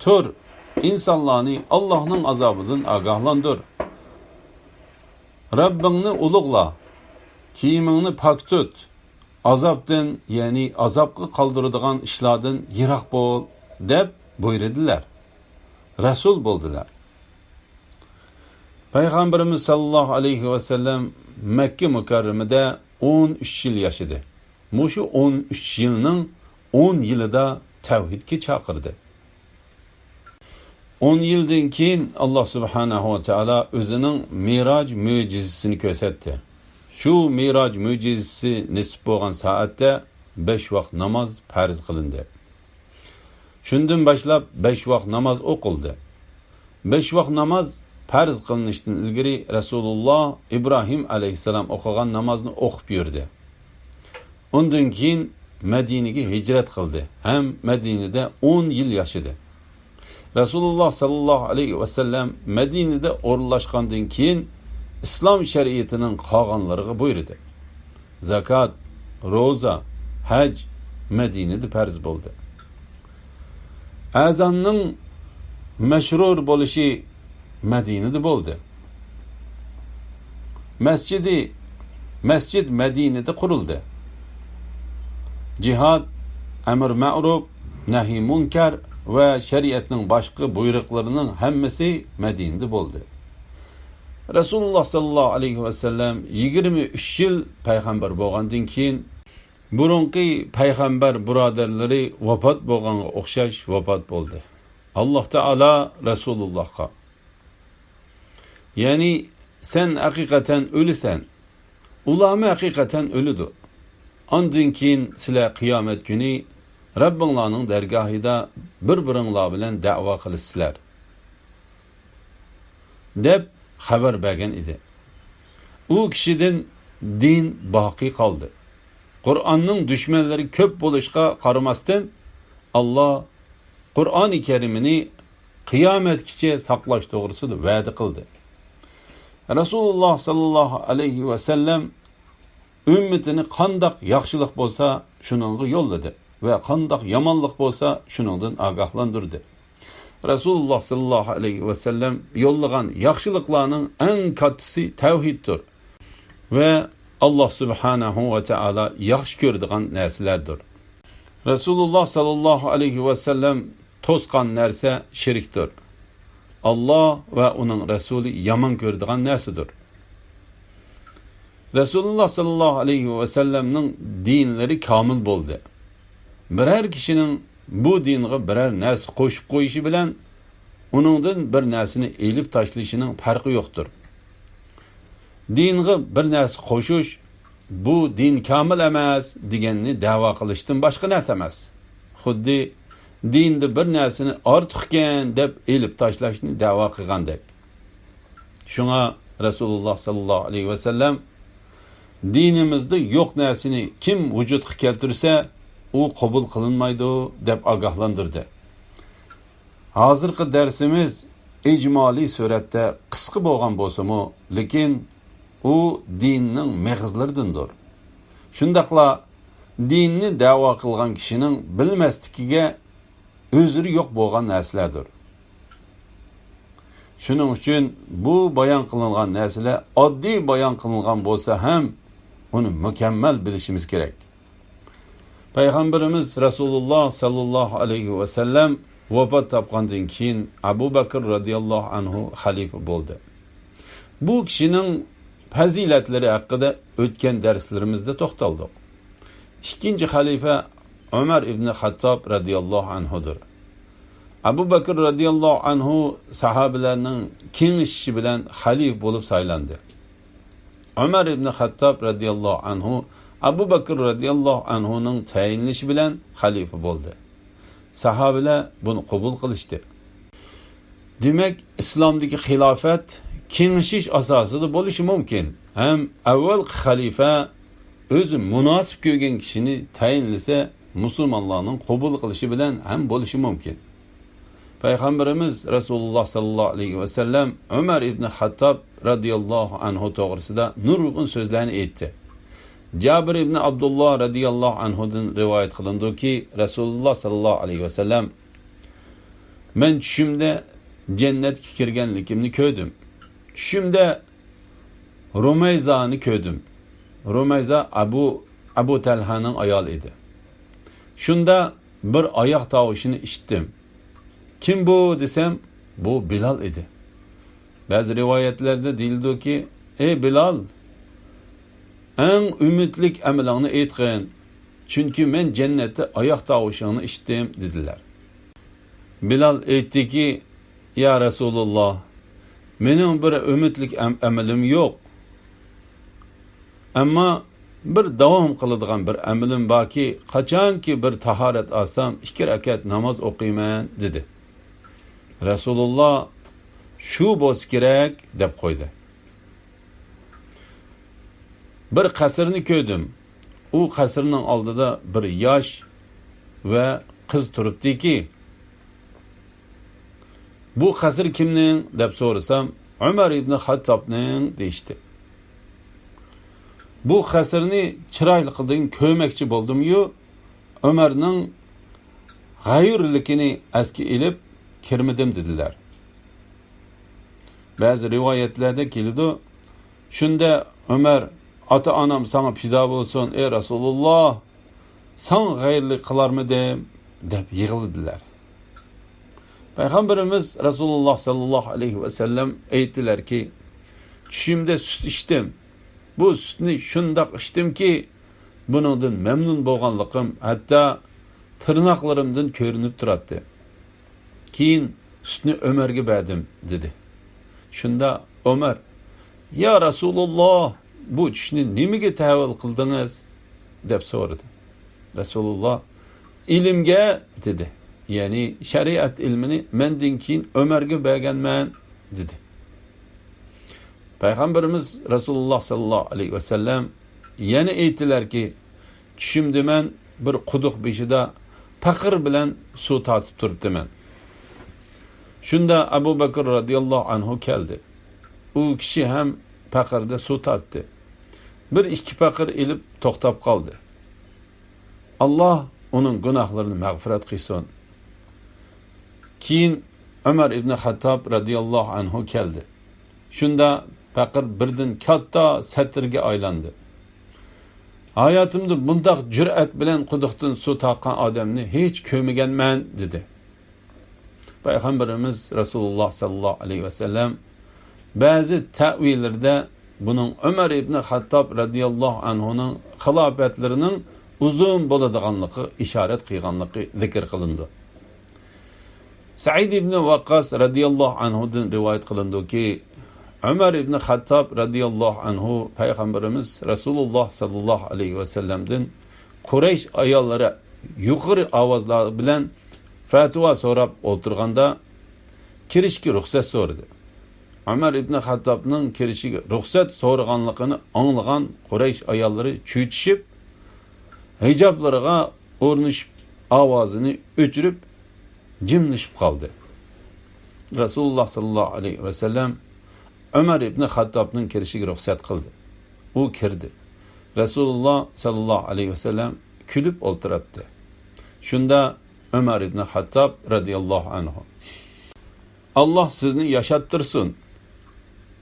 تۇر، ئىنسانلارنى ئاللاھنىڭ ئازابىدىن ئاگاھلاندۇر. رەببىڭنى ئۇلۇغلا، كىيىمىڭنى پاك تۇت، ئازابتىن، يەنى ئازابقا قالدۇرىدىغان ئىشلاردىن يىراق بول، دەپ بۇيرۇدىلار. رەسۇل بولدىلار. پەيغەمبىرىمىز ساللاللاھۇ ئەلەيھى ۋەسەللەم مەككە مۇكەررەمىدە ئون ئۈچ يىل ياشىدى. مۇشۇ ئون ئۈچ يىلنىڭ ئون يىلىدا تەۋھىدكە چاقىردى. ئون يىلدىن كېيىن، ئاللا سۇبھانەھۇ ۋە تائالا ئۆزىنىڭ مىراج مۆجىزىسىنى كۆرسەتتى. شۇ مىراج مۆجىزىسى نېسىپ بولغان سائەتتە بەش ۋاق ناماز پەرز قىلىندى. شۇندىن باشلاپ بەش ۋاق ناماز ئوقۇلدى. بەش ۋاق ناماز پەرز قىلىنىشتىن ئىلگىرى رەسۇلۇللا ئىبراھىم ئەلەيھىسسالام ئوقۇغان نامازنى ئوقۇپ يۈردى. ئۇندىن كېيىن مەدىنىگە ھىجرەت قىلدى ھەم مەدىنىدە ئون يىل ياشىدى. رەسۇلۇللا ساللاللاھۇ ئەلەيھى ۋەسەللەم مەدىنىدە ئورۇنلاشقاندىن كېيىن ئىسلام شەرىئىتىنىڭ قالغانلىرىغا بۇيرۇدى. زاكات، روزا، ھەج مەدىنىدە پەرز بولدى. ئەزاننىڭ مەشرۇر بولۇشى مەدىنىدە بولدى. مەسچىدى، مەسچىت مەدىنىدە قۇرۇلدى. جىھاد، ئەمر مەرۇپ، نەھى مۇنكەر ۋە شەرىئەتنىڭ باشقا بۇيرۇقلىرىنىڭ ھەممىسى مەدىنىدە بولدى. رەسۇلۇللاھ سەللەللاھۇ ئەلەيھى ۋەسەللەم يىگىرمە ئۈچ يىل پەيغەمبەر بولغاندىن كېيىن، بۇرۇنقى پەيغەمبەر بۇرادەرلىرى ۋاپات بولغانغا ئوخشاش ۋاپات بولدى. ئاللاھ تائالا رەسۇلۇللاھقا، يەنى، سەن ھەقىقەتەن ئۆلىسەن، ئۇلارمۇ ھەقىقەتەن ئۆلىدۇ. ئاندىن كېيىن سىلەر قىيامەت كۈنى رەببىڭلارنىڭ دەرگاھىدا بىر-بىرىڭلار بىلەن دەۋا قىلىسىلەر، دەپ خەۋەر بەرگەن ئىدى. ئۇ كىشىدىن دىن باقىي قالدى. قۇرئاننىڭ دۈشمەنلىرى كۆپ بولۇشقا قارىماستىن، ئاللاھ قۇرئانى كەرىمىنى قىيامەتكىچە ساقلاش توغرىسىدا ۋەدە قىلدى. رەسۇلۇللاھ سەللەللاھۇ ئەلەيھى ۋەسەللەم ئۈممىتىنى قانداق ياخشىلىق بولسا، شۇنىڭغا يوللىدى ۋە قانداق يامانلىق بولسا، شۇنىڭدىن ئاگاھلاندۇردى. رەسۇلۇللاھ سەللەللاھۇ ئەلەيھى ۋەسەللەم يوللىغان ياخشىلىقلارنىڭ ئەڭ كاتتىسى تەۋھىدتۇر ۋە ئاللاھ سۇبھانەھۇ ۋە تائالا ياخشى كۆرىدىغان نەرسىلەردۇر. رەسۇلۇللاھ سەللەللاھۇ ئەلەيھى ۋەسەللەم توسقان نەرسە شىركتۇر. ئاللاھ ۋە ئۇنىڭ رەسۇلى يامان كۆرىدىغان نەرسىدۇر. رەسۇلۇللاھ سەللەللاھۇ ئەلەيھى ۋەسەللەمنىڭ دىنلىرى كامىل بولدى. بىرەر كىشىنىڭ بۇ دىنغا بىرەر نەرسە قوشۇپ قويۇشى بىلەن ئۇنىڭدىن بىر نەرسىنى ئېلىپ تاشلىشىنىڭ پەرقى يوقتۇر. دىنغا بىر نەرسە قوشۇش، بۇ دىن كامىل ئەمەس دېگەننى دەۋا قىلىشتىن باشقا نەرسە ئەمەس. خۇددى دىندا بىر نەرسىنى ئارتۇقكەن دەپ ئېلىپ تاشلاشنى دەۋا قىلغاندەك. شۇڭا رەسۇلۇللاھ سەللەللاھۇ ئەلەيھى ۋەسەللەم، دىنىمىزدا يوق نەرسىنى كىم ۋۇجۇدقا كەلتۈرسە، ئۇ قوبۇل قىلىنمايدۇ، دەپ ئاگاھلاندۇردى. ھازىرقى دەرسىمىز ئىجمالىي سۈرەتتە قىسقا بولغان بولسىمۇ، لېكىن ئۇ دىننىڭ مېغىزلىرىدىندۇر. شۇنداقلا دىننى دەۋا قىلغان كىشىنىڭ بىلمەسلىكىگە ئۆزرى يوق بولغان نەرسىلەردۇر. شۇنىڭ ئۈچۈن بۇ بايان قىلىنغان نەرسىلەر ئاددىي بايان قىلىنغان بولسا ھەم، ئۇنى مۇكەممەل بىلىشىمىز كېرەك. پەيغەمبىرىمىز رەسۇلۇللاھ سەللەللاھۇ ئەلەيھى ۋەسەللەم ۋاپات تاپقاندىن كېيىن، ئەبۇ بەكىر رەزىياللاھۇ ئەنھۇ خەلىپە بولدى. بۇ كىشىنىڭ پەزىلەتلىرى ھەققىدە ئۆتكەن دەرسلىرىمىزدە توختالدۇق. ئىككىنچى خەلىپە ئۆمەر ئىبنى خەتتاب رەزىياللاھۇ ئەنھۇدۇر. ئەبۇ بەكىر رەزىياللاھۇ ئەنھۇ ساھابىلەرنىڭ كېڭىشىشى بىلەن خەلىپە بولۇپ سايلاندى. ئۆمەر ئىبنى خەتتاب رەزىياللاھۇ ئەنھۇ ئەبۇ بەكىر رەزىياللاھۇ ئەنھۇنىڭ تەيىنلىشى بىلەن خەلىپە بولدى. ساھابىلەر بۇنى قوبۇل قىلىشتى. دېمەك، ئىسلامدىكى خىلاپەت كېڭىشىش ئاساسىدا بولۇشى مۇمكىن ھەم ئەۋۋەلقى خەلىپە ئۆزى مۇناسىپ كۆرگەن كىشىنى تەيىنلىسە، مۇسۇلمانلارنىڭ قوبۇل قىلىشى بىلەن ھەم بولۇشى مۇمكىن. پەيغەمبىرىمىز رەسۇلۇللاھ سەللەللاھۇ ئەلەيھى ۋەسەللەم ئۆمەر ئىبنى خەتتاب رەزىياللاھۇ ئەنھۇ توغرىسىدا نۇرغۇن سۆزلەرنى ئېيتتى. جابىر ئىبنى ئابدۇللاھ رەزىياللاھۇ ئەنھۇدىن رىۋايەت قىلىنىدۇكى، رەسۇلۇللاھ سەللەللاھۇ ئەلەيھى ۋەسەللەم، مەن چۈشۈمدە جەننەتكە كىرگەنلىكىمنى كۆردۈم. چۈشۈمدە رۇمەيزانى كۆردۈم. رۇمەيزا ئەبۇ، ئەبۇ تەلھانىڭ ئايالى ئىدى. شۇندا بىر ئاياق تاۋۇشىنى ئىشىتتىم. كىم بۇ دېسەم، بۇ بىلال ئىدى. بەزى رىۋايەتلەردە دېيىلىدۇكى، ئەي بىلال، ئەڭ ئۈمىدلىك ئەمىلىڭنى ئېيتقىن، چۈنكى مەن جەننەتتە ئاياق تاۋۇشۇڭنى ئىشىتتىم، دېدىلەر. بىلال ئېيتتىكى، يا رەسۇلۇللاھ، مېنىڭ بىر ئۈمىدلىك ئەم-، ئەمىلىم يوق. ئەمما بىر داۋام قىلىدىغان بىر ئەمىلىم باركى، قاچانكى بىر تاھارەت ئالسام، ئىككى رەكەت ناماز ئوقۇيمەن، دېدى. رەسۇلۇللاھ، شۇ بولسا كېرەك، دەپ قويدى. بىر قەسىرنى كۆردۈم. ئۇ قەسىرنىڭ ئالدىدا بىر ياش ۋە قىز تۇرۇپتىكى، بۇ قەسىر كىمنىڭ دەپ سورىسام، ئۆمەر ئىبنى خەتتابنىڭ دېيىشتى. بۇ قەسىرنى چىرايلىقىدىن كۆرمەكچى بولدۇميۇ، ئۆمەرنىڭ غەيۇرلۇقىنى ئەسكە ئېلىپ كىرمىدىم، دېدىلەر. بەزى رىۋايەتلەردە كېلىدۇ، شۇندە ئۆمەر، ئاتا-ئانام ساڭا پىدا بولسۇن، ئەي رەسۇلۇللاھ، ساڭا غەيرىلىك قىلارمىدىم؟ دەپ يىغلىدىلەر. پەيغەمبىرىمىز رەسۇلۇللاھ سەللەللاھۇ ئەلەيھى ۋەسەللەم ئېيتتىلەركى، چۈشۈمدە سۈت ئىچتىم. بۇ سۈتنى شۇنداق ئىچتىمكى، بۇنىڭدىن مەمنۇن بولغانلىقىم ھەتتا تىرناقلىرىمدىن كۆرۈنۈپ تۇراتتى. كېيىن سۈتنى ئۆمەرگە بەردىم، دېدى. شۇندا ئۆمەر، يا رەسۇلۇللا، بۇ چۈشنى نېمىگە تەھۋىل قىلدىڭىز؟ دەپ سورىدى. رەسۇلۇللا، ئىلىمگە، دېدى. يەنى شەرىئەت ئىلمىنى مەندىن كېيىن ئۆمەرگە بەرگەنمەن، دېدى. پەيغەمبىرىمىز رەسۇلۇللا ساللاللاھۇ ئەلەيھى ۋەسەللەم يەنە ئېيتتىلەركى، چۈشۈمدە مەن بىر قۇدۇق بېشىدا پەقىر بىلەن سۇ تارتىپ تۇرۇپتىمەن. شۇندا ئەبۇ بەكىر رەزىياللاھۇ ئەنھۇ كەلدى. ئۇ كىشى ھەم پەقىردە سۇ تارتتى. بىر ئىككى پەقىر ئېلىپ توختاپ قالدى. ئاللاھ ئۇنىڭ گۇناھلىرىنى مەغپىرەت قىلسۇن. كېيىن ئۆمەر ئىبنى خەتتاب رەزىياللاھۇ ئەنھۇ كەلدى. شۇندا پەقىر بىردىن كاتتا سەترىگە ئايلاندى. ھاياتىمدا بۇنداق جۈرئەت بىلەن قۇدۇقتىن سۇ تارتقان ئادەمنى ھېچ كۆرمىگەنمەن، دېدى. پەيغەمبىرىمىز رەسۇلۇللا ساللاللاھۇ ئەلەيھى ۋەسەللەم بەزى تەۋىللىرىدە بۇنىڭ ئۆمەر ئىبنى خەتتاب رەزىياللاھۇ ئەنھۇنىڭ خىلاپەتلىرىنىڭ ئۇزۇن بولىدىغانلىقىغا ئىشارەت قىلغانلىقى زىكىر قىلىنىدۇ. سەئىد ئىبنى ۋەققاس رەزىياللاھۇ ئەنھۇدىن رىۋايەت قىلىنىدۇكى، ئۆمەر ئىبنى خەتتاب رەزىياللاھۇ ئەنھۇ پەيغەمبىرىمىز رەسۇلۇللا ساللاللاھۇ ئەلەيھى ۋەسەللەمدىن قۇرەيش ئاياللىرى يۇقىرى ئاۋازلار بىلەن پەتىۋا سوراپ ئولتۇرغاندا، كىرىشكە رۇخسەت سورىدى. ئۆمەر ئىبنى خەتتابنىڭ كىرىشىگە رۇخسەت سورىغانلىقىنى ئاڭلىغان قۇرەيش ئاياللىرى چۆچۈشۈپ، ھىجابلىرىغا ئورنىشىپ، ئاۋازىنى ئۆچۈرۈپ، جىملىشىپ قالدى. رەسۇلۇللا ساللاللاھۇ ئەلەيھى ۋەسەللەم ئۆمەر ئىبنى خەتتابنىڭ كىرىشىگە رۇخسەت قىلدى. ئۇ كىردى. رەسۇلۇللا ساللاللاھۇ ئەلەيھى ۋەسەللەم كۈلۈپ ئولتۇراتتى. شۇندا ئۆمەر ئىبنى خەتتاب رەزىياللاھۇ ئەنھۇ، ئاللاھ سىزنى ياشاتتۇرسۇن.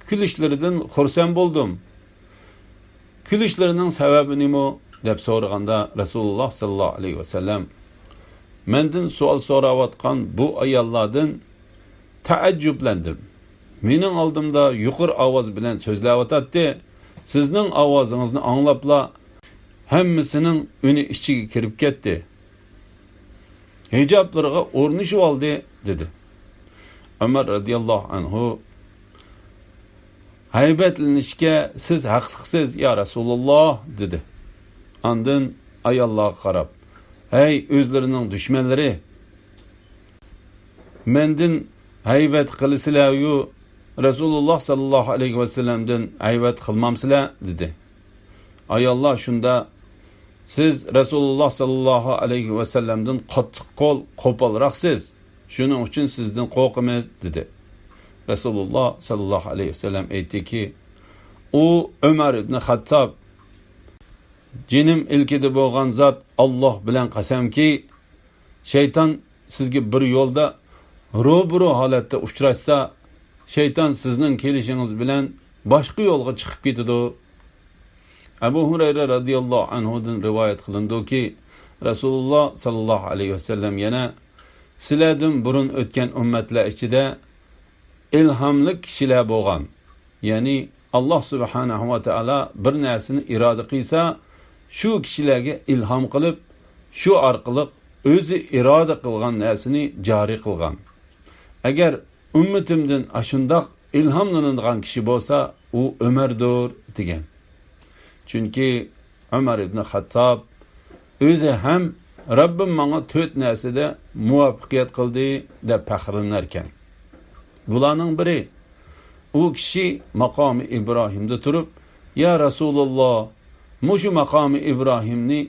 كۈلۈشلىرىدىن خۇرسەن بولدۇم. كۈلۈشلىرىنىڭ سەۋەبى نېمە؟ دەپ سورىغاندا، رەسۇلۇللا ساللاللاھۇ ئەلەيھى ۋەسەللەم، مەندىن سوئال سوراۋاتقان بۇ ئاياللاردىن تەئەججۈپلەندىم. مېنىڭ ئالدىمدا يۇقىرى ئاۋاز بىلەن سۆزلەۋاتاتتى. سىزنىڭ ئاۋازىڭىزنى ئاڭلاپلا، ھەممىسىنىڭ ئۈنى ئىچىگە كىرىپ كەتتى. ھىجابلىرىغا ئورنىشىۋالدى، دېدى. ئۆمەر رەزىياللاھۇ ئەنھۇ، ھەيبەتلىنىشكە سىز ھەقلىقسىز، يا رەسۇلۇللا، دېدى. ئاندىن ئاياللارغا قاراپ، ھەي، ئۆزلىرىنىڭ دۈشمەنلىرى، مەندىن ھەيبەت قىلىسىلەريۇ، رەسۇلۇللا ساللاللاھۇ ئەلەيھى ۋەسەللەمدىن ھەيبەت قىلمامسىلەر؟ دېدى. ئاياللار شۇندا، سىز رەسۇلۇللا ساللاللاھۇ ئەلەيھى ۋەسەللەمدىن قاتتىق قول، قوپالراقسىز. شۇنىڭ ئۈچۈن سىزدىن قورقىمىز، دېدى. رەسۇلۇللا ساللاللاھۇ ئەلەيھى ۋەسەللەم ئېيتتىكى، ئۇ ئۆمەر ئىبنى خەتتاب، جېنىم ئىلكىدە بولغان زات ئاللاھ بىلەن قەسەمكى، شەيتان سىزگە بىر يولدا روبىرو ھالەتتە ئۇچراشسا، شەيتان سىزنىڭ كېلىشىڭىز بىلەن باشقا يولغا چىقىپ كېتىدۇ. ئەبۇ ھۇرەيرە رەزىياللاھۇ ئەنھۇدىن رىۋايەت قىلىنىدۇكى، رەسۇلۇللا ساللاللاھۇ ئەلەيھى ۋەسەللەم يەنە، سىلەردىن بۇرۇن ئۆتكەن ئۈممەتلەر ئىچىدە ئىلھاملىق كىشىلەر بولغان. يەنى ئاللاھ سۇبھانەھۇ ۋە تائالا بىر نەرسىنى ئىرادە قىلسا، شۇ كىشىلەرگە ئىلھام قىلىپ، شۇ ئارقىلىق ئۆزى ئىرادە قىلغان نەرسىنى جارى قىلغان. ئەگەر ئۈممىتىمدىن ئاشۇنداق ئىلھاملىنىدىغان كىشى بولسا، ئۇ ئۆمەردۇر، دېگەن. چۈنكى ئۆمەر ئىبنى خەتتاب ئۆزى ھەم رەببىم ماڭا تۆت نەرسىدە مۇۋەپپەقىيەت قىلدى دەپ پەخىرلىنەركەن. بۇلارنىڭ بىرى، ئۇ كىشى ماقامى ئىبراھىمدا تۇرۇپ، يا رەسۇلۇللا، مۇشۇ ماقامى ئىبراھىمنى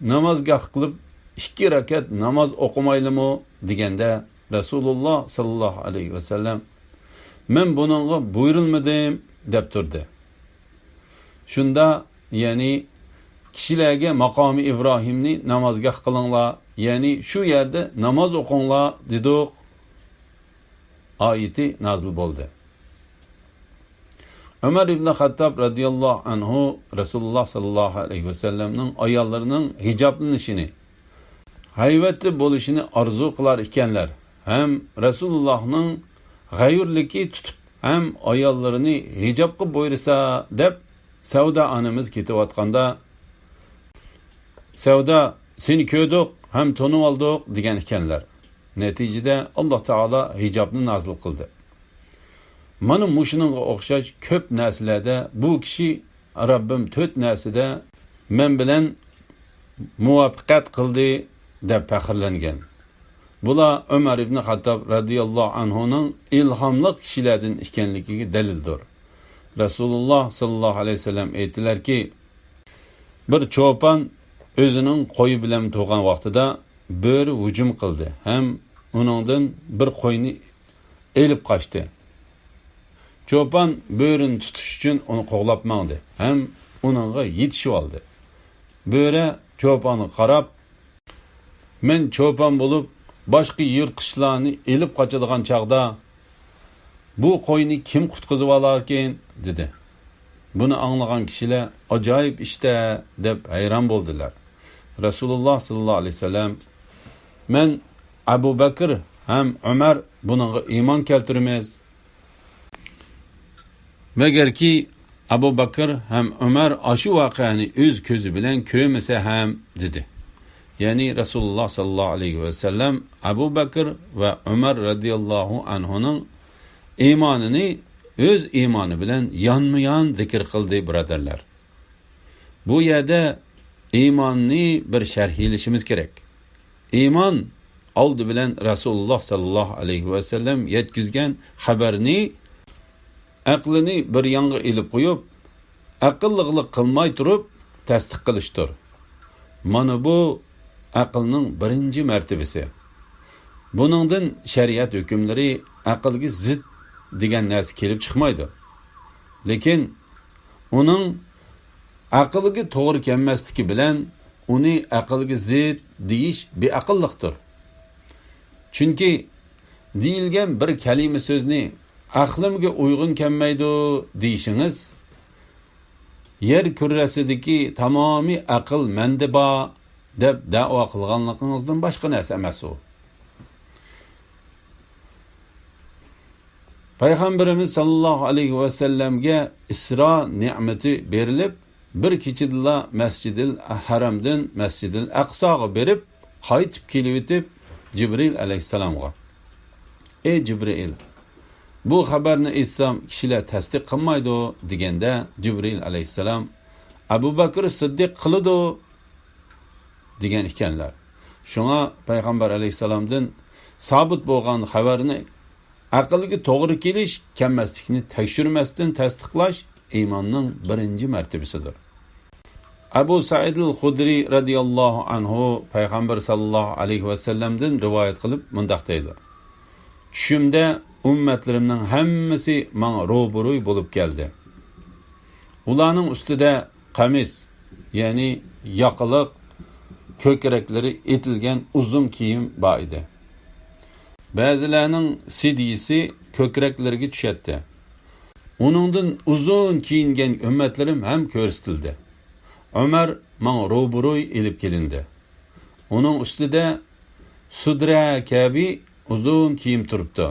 نامازگاھ قىلىپ ئىككى رەكەت ناماز ئوقۇمايلىمۇ؟ دېگەندە، رەسۇلۇللا ساللاللاھۇ ئەلەيھى ۋەسەللەم، مەن بۇنىڭغا بۇيرۇلمىدىم، دەپ تۇردى. شۇندا، يەنى، كىشىلەرگە ماقامى ئىبراھىمنى نامازگاھ قىلىڭلار، يەنى شۇ يەردە ناماز ئوقۇڭلار، دېدۇق. ئايىتى نازىل بولدى. ئۆمەر ئىبنى خەتتاب رەزىياللاھۇ ئەنھۇ رەسۇلۇللا ساللاللاھۇ ئەلەيھى ۋەسەللەمنىڭ ئاياللىرىنىڭ ھىجابلىنىشىنى، ھەيۋەتلىك بولۇشىنى ئارزۇ قىلار ئىكەنلەر ھەم رەسۇلۇللاھنىڭ غەيۇرلۇقى تۇتۇپ ھەم ئاياللىرىنى ھىجابقا بۇيرۇسا دەپ سەۋدا ئانىمىز كېتىۋاتقاندا، سەۋدا، سېنى كۆردۇق ھەم تونۇۋالدۇق دېگەن ئىكەنلەر. نەتىجىدە ئاللاھ تائالا ھىجابنى نازىل قىلدى. مانا مۇشۇنىڭغا ئوخشاش كۆپ نەرسىلەردە بۇ كىشى رەببىم تۆت نەرسىدە مەن بىلەن مۇۋەپپەقىيەت قىلدى دەپ پەخىرلەنگەن. بۇلار ئۆمەر ئىبن خەتتاب رەزىياللاھۇ ئەنھۇنىڭ ئىلھاملىق كىشىلەردىن ئىكەنلىكىگە دەلىلدۇر. رەسۇلۇللاھ ساللاللاھۇ ئەلەيھى ۋەسەللەم ئېيتتىلەركى، بىر چوپان ئۆزىنىڭ قويى بىلەن تۇرغان ۋاقتىدا بۆرە ھۇجۇم قىلدى ھەم ئۇنىڭدىن بىر قوينى ئېلىپ قاچتى. چوپان بۆرىنى تۇتۇش ئۈچۈن ئۇنى قوغلاپ ماڭدى ھەم ئۇنىڭغا يېتىشىۋالدى. بۆرە چوپانغا قاراپ، مەن چوپان بولۇپ، باشقا يىرتقۇچلارنى ئېلىپ قاچىدىغان چاغدا، بۇ قوينى كىم قۇتقۇزۇۋالاركىن؟ دېدى. بۇنى ئاڭلىغان كىشىلەر، ئاجايىپ ئىشتە، دەپ ھەيران بولدىلار. رەسۇلۇللاھ ساللاللاھۇ ئەلەيھى ۋەسەللەم، مەن، ئەبۇ بەكىر ھەم ئۆمەر بۇنىڭغا ئىمان كەلتۈرىمىز. مەگەركى ئەبۇ بەكىر ھەم ئۆمەر ئاشۇ ۋەقەنى ئۆز كۆزى بىلەن كۆرمىسە ھەم، دېدى. يەنى رەسۇلۇللاھ ساللاللاھۇ ئەلەيھى ۋەسەللەم ئەبۇ بەكىر ۋە ئۆمەر رەزىياللاھۇ ئەنھۇنىڭ ئىمانىنى ئۆز ئىمانى بىلەن يانمۇيان زىكىر قىلدى، بۇرادەرلەر. بۇ يەردە ئىماننى بىر شەرھلىشىمىز كېرەك. ئىمان ئالدى بىلەن رەسۇلۇللاھ ساللاللاھۇ ئەلەيھى ۋەسەللەم يەتكۈزگەن خەۋەرنى ئەقلىنى بىر يانغا ئېلىپ قويۇپ، ئەقىللىقلىق قىلماي تۇرۇپ تەستىق قىلىشتۇر. مانا بۇ ئەقىلنىڭ بىرىنچى مەرتىۋىسى. بۇنىڭدىن شەرىئەت ھۆكۈملىرى ئەقىلگە زىت دېگەن نەرسە كېلىپ چىقمايدۇ. لېكىن ئۇنىڭ ئەقىلگە توغرا كەلمەسلىكى بىلەن ئۇنى ئەقىلگە زىت دېيىش بىئەقىللىقتۇر. چۈنكى دېيىلگەن بىر كەلىمە سۆزنى ئەقلىمگە ئۇيغۇن كەلمەيدۇ دېيىشىڭىز، يەر كۈررىسىدىكى تامامىي ئەقىل مەندە بار دەپ دەۋا قىلغانلىقىڭىزدىن باشقا نەرسە ئەمەس ئۇ. پەيغەمبىرىمىز ساللاللاھۇ ئەلەيھى ۋەسەللەمگە ئىسرا نېمىتى بېرىلىپ، بىر كېچىدىلا مەسجىدىل ھەرەمدىن مەسجىدىل ئەقساغا بېرىپ، قايتىپ كېلىۋېتىپ، جىبرىئىل ئەلەيھىسسالامغا، ئەي جىبرىئىل، بۇ خەۋەرنى ئېيتسام، كىشىلەر تەستىق قىلمايدۇ، دېگەندە، جىبرىئىل ئەلەيھىسسالام، ئەبۇ بەكرى سىددىق قىلىدۇ، دېگەن ئىكەنلەر. شۇڭا پەيغەمبەر ئەلەيھىسسالامدىن سابىت بولغان خەۋەرنى ئەقىلگە توغرا كېلىش، كەلمەسلىكنى تەكشۈرمەستىن تەستىقلاش ئىماننىڭ بىرىنچى مەرتىۋىسىدۇر. ئەبۇ سەئىدىل خۇدرى رەزىياللاھۇ ئەنھۇ پەيغەمبەر ساللاللاھۇ ئەلەيھى ۋەسەللەمدىن رىۋايەت قىلىپ مۇنداق دەيدۇ: چۈشۈمدە ئۈممەتلىرىمنىڭ ھەممىسى ماڭا روبىروي بولۇپ كەلدى. ئۇلارنىڭ ئۈستىدە قەمىس، يەنى ياقىلىق، كۆكرەكلىرى ئېتىلگەن ئۇزۇن كىيىم بار ئىدى. بەزىلەرنىڭ سىدىيىسى كۆكرەكلىرىگە چۈشەتتى. ئۇنىڭدىن ئۇزۇن كىيىنگەن ئۈممەتلىرىم ھەم كۆرسىتىلدى. ئۆمەر ماڭا روبىروي ئېلىپ كېلىندى. ئۇنىڭ ئۈستىدە سۇدرە كەبى ئۇزۇن كىيىم تۇرۇپتۇ،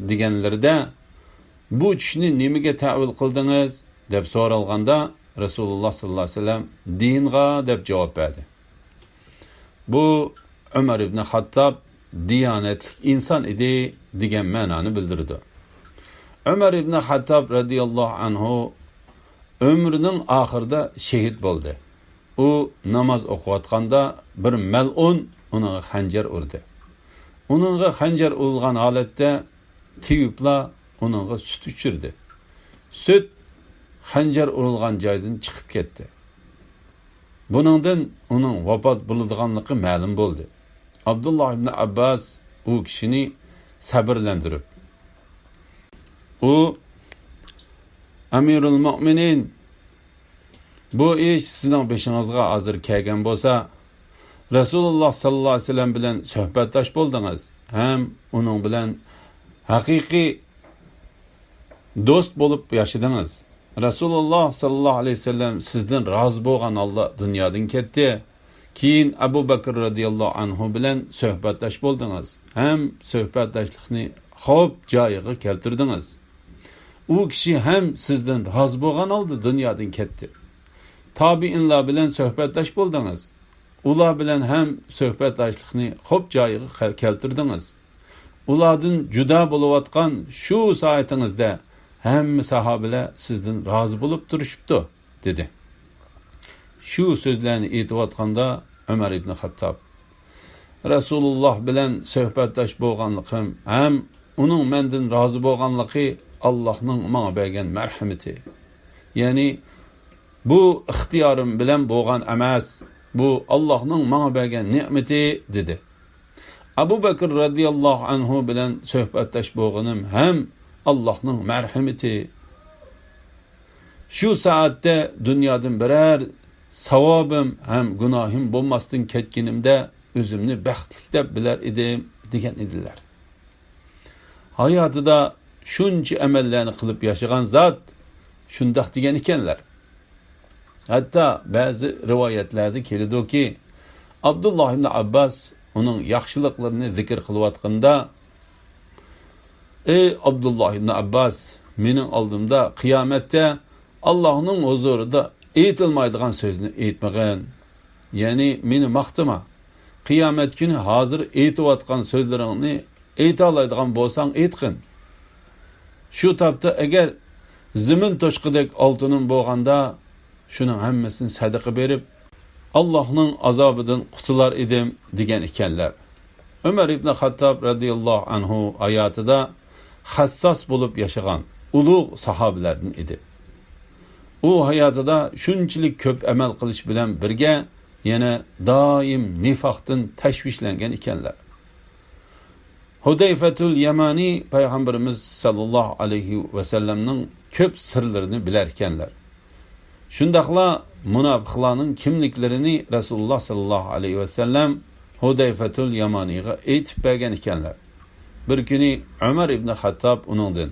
دېگەنلىرىدە، بۇ چۈشنى نېمىگە تەئۋىل قىلدىڭىز؟ دەپ سورالغاندا، رەسۇلۇللاھ ساللاللاھۇ ئەلەيھى ۋەسەللەم، دىنغا، دەپ جاۋاب بەردى. بۇ ئۆمەر ئىبنى خاتتاب دىيانەتلىك ئىنسان ئىدى، دېگەن مەنانى بىلدۈرىدۇ. ئۆمەر ئىبنى خاتتاب رەزىياللاھۇ ئەنھۇ ئۆمرىنىڭ ئاخىرىدا شېھىت بولدى. ئۇ ناماز ئوقۇۋاتقاندا بىر مەلئۇن ئۇنىڭغا خەنجەر ئۇردى. ئۇنىڭغا خەنجەر ئۇرۇلغان ھالەتتە تېۋىپلا ئۇنىڭغا سۈت ئىچۈردى. سۈت خەنجەر ئۇرۇلغان جايدىن چىقىپ كەتتى. بۇنىڭدىن ئۇنىڭ ۋاپات بولىدىغانلىقى مەلۇم بولدى. ئابدۇللا ئىبنى ئابباس ئۇ كىشىنى سەبىرلەندۈرۈپ، ئۇ، ئەمىرۇل مۆمىنىن، بۇ ئىش سىزنىڭ بېشىڭىزغا ھازىر كەلگەن بولسا، رەسۇلۇللاھ ساللاللاھۇ ئەلەيھى ۋەسەللەم بىلەن سۆھبەتداش بولدىڭىز ھەم ئۇنىڭ بىلەن ھەقىقىي دوست بولۇپ ياشىدىڭىز. رەسۇلۇللاھ ساللاللاھۇ ئەلەيھى ۋەسەللەم سىزدىن رازى بولغان ھالدا دۇنيادىن كەتتى. كېيىن ئەبۇ بەكىر رەزىياللاھۇ ئەنھۇ بىلەن سۆھبەتداش بولدىڭىز ھەم سۆھبەتداشلىقنى خوپ جايىغا كەلتۈردىڭىز. ئۇ كىشى ھەم سىزدىن رازى بولغان ھالدا دۇنيادىن كەتتى. تابىئىنلار بىلەن سۆھبەتداش بولدىڭىز. ئۇلار بىلەن ھەم سۆھبەتداشلىقنى خوپ جايىغا كەلتۈردىڭىز. ئۇلاردىن جۇدا بولۇۋاتقان شۇ سائىتىڭىزدە ھەممە ساھابىلەر سىزدىن رازى بولۇپ تۇرۇشۇپتۇ، دېدى. شۇ سۆزلەرنى ئېيتىۋاتقاندا ئۆمەر ئىبن خەتتاب، رەسۇلۇللاھ بىلەن سۆھبەتداش بولغانلىقىم ھەم ئۇنىڭ مەندىن رازى بولغانلىقى ئاللاھنىڭ ماڭا بەرگەن مەرھىمىتى. يەنى، بۇ ئىختىيارىم بىلەن بولغان ئەمەس، بۇ ئاللاھنىڭ ماڭا بەرگەن نېمىتى، دېدى. ئەبۇ بەكىر رەزىياللاھۇ ئەنھۇ بىلەن سۆھبەتداش بولغىنىم ھەم ئاللاھنىڭ مەرھىمىتى. شۇ سائەتتە دۇنيادىن بىرەر ساۋابىم ھەم گۇناھىم بولماستىن كەتكىنىمدە ئۆزۈمنى بەختلىك دەپ بىلەر ئىدىم، دېگەن ئىدىلەر. ھاياتىدا شۇنچە ئەمەللەرنى قىلىپ ياشىغان زات شۇنداق دېگەن ئىكەنلەر. ھەتتا بەزى رىۋايەتلەردە كېلىدۇكى، ئابدۇللاھ ئىبن ئابباس ئۇنىڭ ياخشىلىقلىرىنى زىكىر قىلىۋاتقىنىدا، ئەي ئابدۇللاھ ئىبن ئابباس، مېنىڭ ئالدىمدا قىيامەتتە ئاللاھنىڭ ھۇزۇرىدا ئېيتىلمايدىغان سۆزنى ئېيتمىغىن. يەنى مېنى ماختىما. قىيامەت كۈنى ھازىر ئېيتىۋاتقان سۆزلىرىڭنى ئېيتالايدىغان بولساڭ ئېيتقىن. شۇ تاپتا ئەگەر زېمىن توشقىدەك ئالتۇنۇم بولغاندا، شۇنىڭ ھەممىسىنى سەدىقە بېرىپ، ئاللاھنىڭ ئازابىدىن قۇتۇلار ئىدىم، دېگەن ئىكەنلەر. ئۆمەر ئىبن خەتتاب رەزىياللاھۇ ئەنھۇ ھاياتىدا خەسساس بولۇپ ياشىغان ئۇلۇغ ساھابىلەردىن ئىدى. ئۇ ھاياتىدا شۇنچىلىك كۆپ ئەمەل قىلىش بىلەن بىرگە، يەنە دائىم نىفاقتىن تەشۋىشلەنگەن ئىكەنلەر. ھۇدەيفەتۇل يامانى پەيغەمبىرىمىز ساللاللاھۇ ئەلەيھى ۋەسەللەمنىڭ كۆپ سىرلىرىنى بىلەركەنلەر. شۇنداقلا مۇناپىقلارنىڭ كىملىكلىرىنى رەسۇلۇللاھ ساللاللاھۇ ئەلەيھى ۋەسەللەم ھۇدەيفەتۇل يامانىغا ئېيتىپ بەرگەن ئىكەنلەر. بىر كۈنى ئۆمەر ئىبنى خەتتاب ئۇنىڭدىن،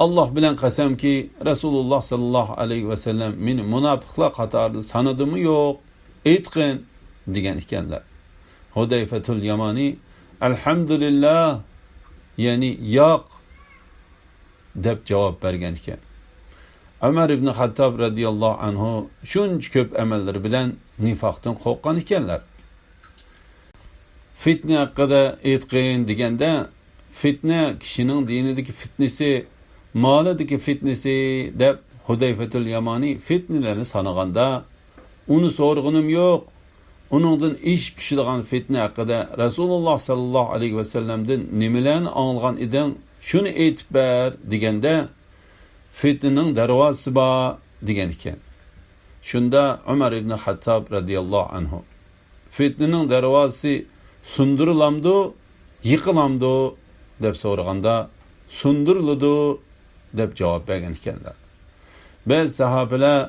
ئاللاھ بىلەن قەسەمكى، رەسۇلۇللاھ ساللاللاھۇ ئەلەيھى ۋەسەللەم مېنى مۇناپىقلار قاتارىدا سانىدىمۇ يوق؟ ئېيتقىن، دېگەن ئىكەنلەر. ھۇدەيفەتۇل يامانى، ئەلھەمدۇلىللاھ، يەنى ياق، دەپ جاۋاب بەرگەن ئىكەن. ئۆمەر ئىبنى خەتتاب رەزىياللاھۇ ئەنھۇ شۇنچە كۆپ ئەمەللىرى بىلەن نىفاقتىن قورققان ئىكەنلەر. فىتنە ھەققىدە ئېيتقىن دېگەندە، فىتنە كىشىنىڭ دىنىدىكى فىتنىسى، مالىدىكى فىتنىسى دەپ ھۇدەيفەتۇل يامانى فىتنىلەرنى سانىغاندا، ئۇنى سورىغىنىم يوق. ئۇنىڭدىن ئېشىپ چۈشىدىغان فىتنە ھەققىدە رەسۇلۇللاھ ساللاللاھۇ ئەلەيھى ۋەسەللەمدىن نېمىلەرنى ئاڭلىغان ئىدىڭ، شۇنى ئېيتىپ بەر، دېگەندە، فىتنىنىڭ دەرۋازىسى بار، دېگەن ئىكەن. شۇندا ئۆمەر ئىبنى خەتتاب رەزىياللاھۇ ئەنھۇ، فىتنىنىڭ دەرۋازىسى سۇندۇرۇلامدۇ، يىقىلامدۇ؟ دەپ سورىغاندا، سۇندۇرۇلىدۇ، دەپ جاۋاب بەرگەن ئىكەنلەر. بەزى ساھابىلەر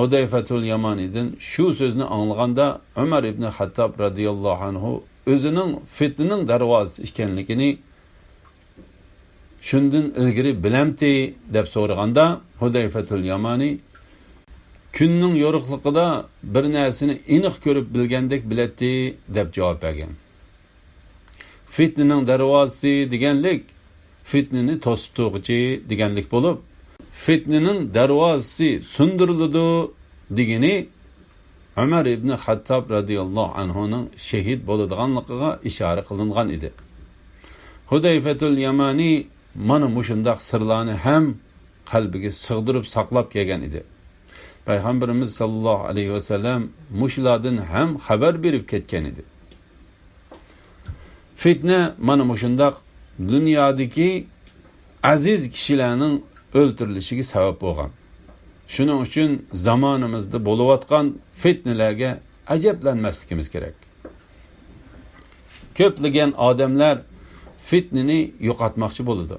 ھۇدەيفەتۇل يامانىدىن شۇ سۆزنى ئاڭلىغاندا، ئۆمەر ئىبنى خەتتاب رەزىياللاھۇ ئەنھۇ ئۆزىنىڭ فىتنىنىڭ دەرۋازىسى ئىكەنلىكىنى شۇندىن ئىلگىرى بىلەمتى؟ دەپ سورىغاندا، ھۇدەيفەتۇل يامانى، كۈننىڭ يورۇقلۇقىدا بىر نەرسىنى ئېنىق كۆرۈپ بىلگەندەك بىلەتتى، دەپ جاۋاب بەرگەن. فىتنىنىڭ دەرۋازىسى دېگەنلىك، فىتنىنى توسۇپ تۇرغۇچى دېگەنلىك بولۇپ، فىتنىنىڭ دەرۋازىسى سۇندۇرۇلىدۇ دېگىنى ئۆمەر ئىبنى خەتتاب رەزىياللاھۇ ئەنھۇنىڭ شېھىت بولىدىغانلىقىغا ئىشارە قىلىنغان ئىدى. ھۇدەيفەتۇل يامانى مانا مۇشۇنداق سىرلارنى ھەم قەلبىگە سىغدۇرۇپ ساقلاپ كەلگەن ئىدى. پەيغەمبىرىمىز ساللاللاھۇ ئەلەيھى ۋەسەللەم مۇشۇلاردىن ھەم خەۋەر بېرىپ كەتكەن ئىدى. فىتنە مانا مۇشۇنداق دۇنيادىكى ئەزىز كىشىلەرنىڭ ئۆلتۈرۈلۈشىگە سەۋەب بولغان. شۇنىڭ ئۈچۈن زامانىمىزدا بولۇۋاتقان فىتنىلەرگە ئەجەبلەنمەسلىكىمىز كېرەك. كۆپلىگەن ئادەملەر فىتنىنى يوقاتماقچى بولىدۇ.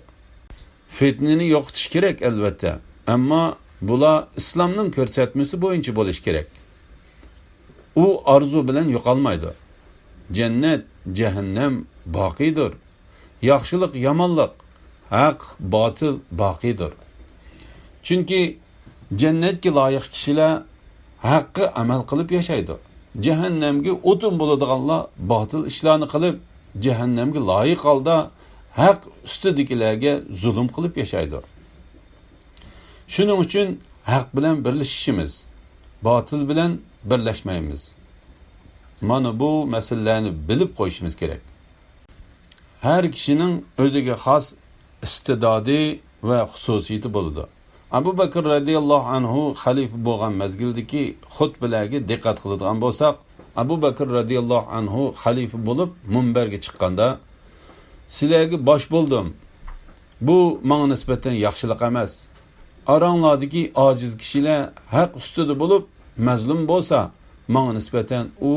فىتنىنى يوقىتىش كېرەك، ئەلۋەتتە. ئەمما بۇلار ئىسلامنىڭ كۆرسەتمىسى بويىچە بولۇشى كېرەك. ئۇ ئارزۇ بىلەن يوقالمايدۇ. جەننەت، جەھەننەم باقىيدۇر. ياخشىلىق، يامانلىق، ھەق، باتىل باقىيدۇر. چۈنكى جەننەتكە لايىق كىشىلەر ھەققە ئەمەل قىلىپ ياشايدۇ. جەھەننەمگە ئوتۇن بولىدىغانلار باتىل ئىشلارنى قىلىپ، جەھەننەمگە لايىق ھالدا ھەق ئۈستىدىكىلەرگە زۇلۇم قىلىپ ياشايدۇ. شۇنىڭ ئۈچۈن ھەق بىلەن بىرلىشىشىمىز، باتىل بىلەن بىرلەشمەيمىز. مانا بۇ مەسىلىلەرنى بىلىپ قويۇشىمىز كېرەك. ھەر كىشىنىڭ ئۆزىگە خاس ئىستىدادى ۋە خۇسۇسىيىتى بولىدۇ. ئەبۇ بەكىر رەزىياللاھۇ ئەنھۇ خەلىپە بولغان مەزگىلدىكى خۇتبىلەرگە دىققەت قىلىدىغان بولساق، ئەبۇ بەكىر رەزىياللاھۇ ئەنھۇ خەلىپە بولۇپ مۇنبەرگە چىققاندا، سىلەرگە باش بولدۇم. بۇ ماڭا نىسبەتەن ياخشىلىق ئەمەس. ئاراڭلاردىكى ئاجىز كىشىلەر ھەق ئۈستىدە بولۇپ، مەزلۇم بولسا، ماڭا نىسبەتەن ئۇ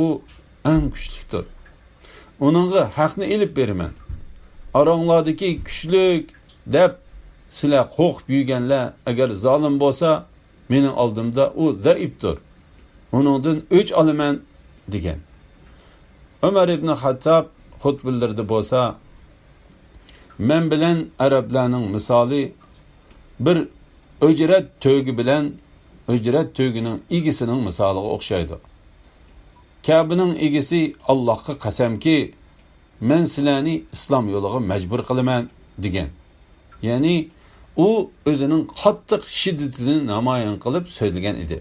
ئەڭ كۈچلۈكتۇر. ئۇنىڭغا ھەقنى ئېلىپ بېرىمەن. ئاراڭلاردىكى كۈچلۈك دەپ سىلەر قورقۇپ يۈرگەنلەر ئەگەر زالىم بولسا، مېنىڭ ئالدىمدا ئۇ زەئىپتۇر. ئۇنىڭدىن ئۆچ ئالىمەن، دېگەن. ئۆمەر ئىبن خەتتاب خۇتبىلىرىدە بولسا، مەن بىلەن ئەرەبلەرنىڭ مىسالى بىر ئۆجرەت تۆگە بىلەن ئۆجرەت تۆگىنىڭ ئىگىسىنىڭ مىسالىغا ئوخشايدۇ. كەبىنىڭ ئىگىسى ئاللاھقا قەسەمكى، مەن سىلەرنى ئىسلام يولىغا مەجبۇر قىلىمەن، دېگەن. يەنى ئۇ ئۆزىنىڭ قاتتىق شىددىتىنى نامايان قىلىپ سۆزلىگەن ئىدى.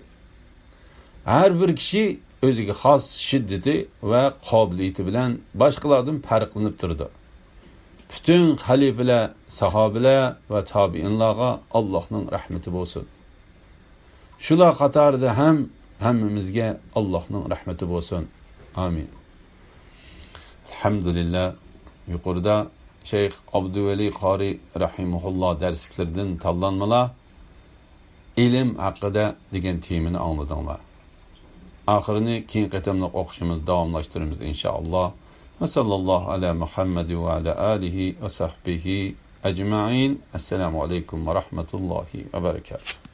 ھەر بىر كىشى ئۆزىگە خاس شىددىتى ۋە قابىلىيىتى بىلەن باشقىلاردىن پەرقلىنىپ تۇرىدۇ. پۈتۈن خەلىپىلەر، ساھابىلەر ۋە تابىئىنلارغا ئاللاھنىڭ رەھمىتى بولسۇن. شۇلار قاتارىدا ھەم ھەممىمىزگە ئاللاھنىڭ رەھمىتى بولسۇن. ئامىن. ئەلھەمدۇلىللا، يۇقىرىدا شەيخ ئابدۇۋەلى قارى رەھىمەھۇللا دەرسلىكلىرىدىن تاللانمىلار، ئىلىم ھەققىدە دېگەن تېمىنى ئاڭلىدىڭلار. ئاخىرىنى كېيىنكى قېتىملىق ئوقۇشىمىز داۋاملاشتۇرىمىز ئىنشائاللا. ۋە ساللاللاھۇ ئەلا مۇھەممەد ۋە ئەلا ئالىھى ۋە سەھبىھى ئەجمەئىن. ئەسسالامۇ ئەلەيكۇم ۋە رەھمەتۇللاھى ۋە بەرەكاتۇھ.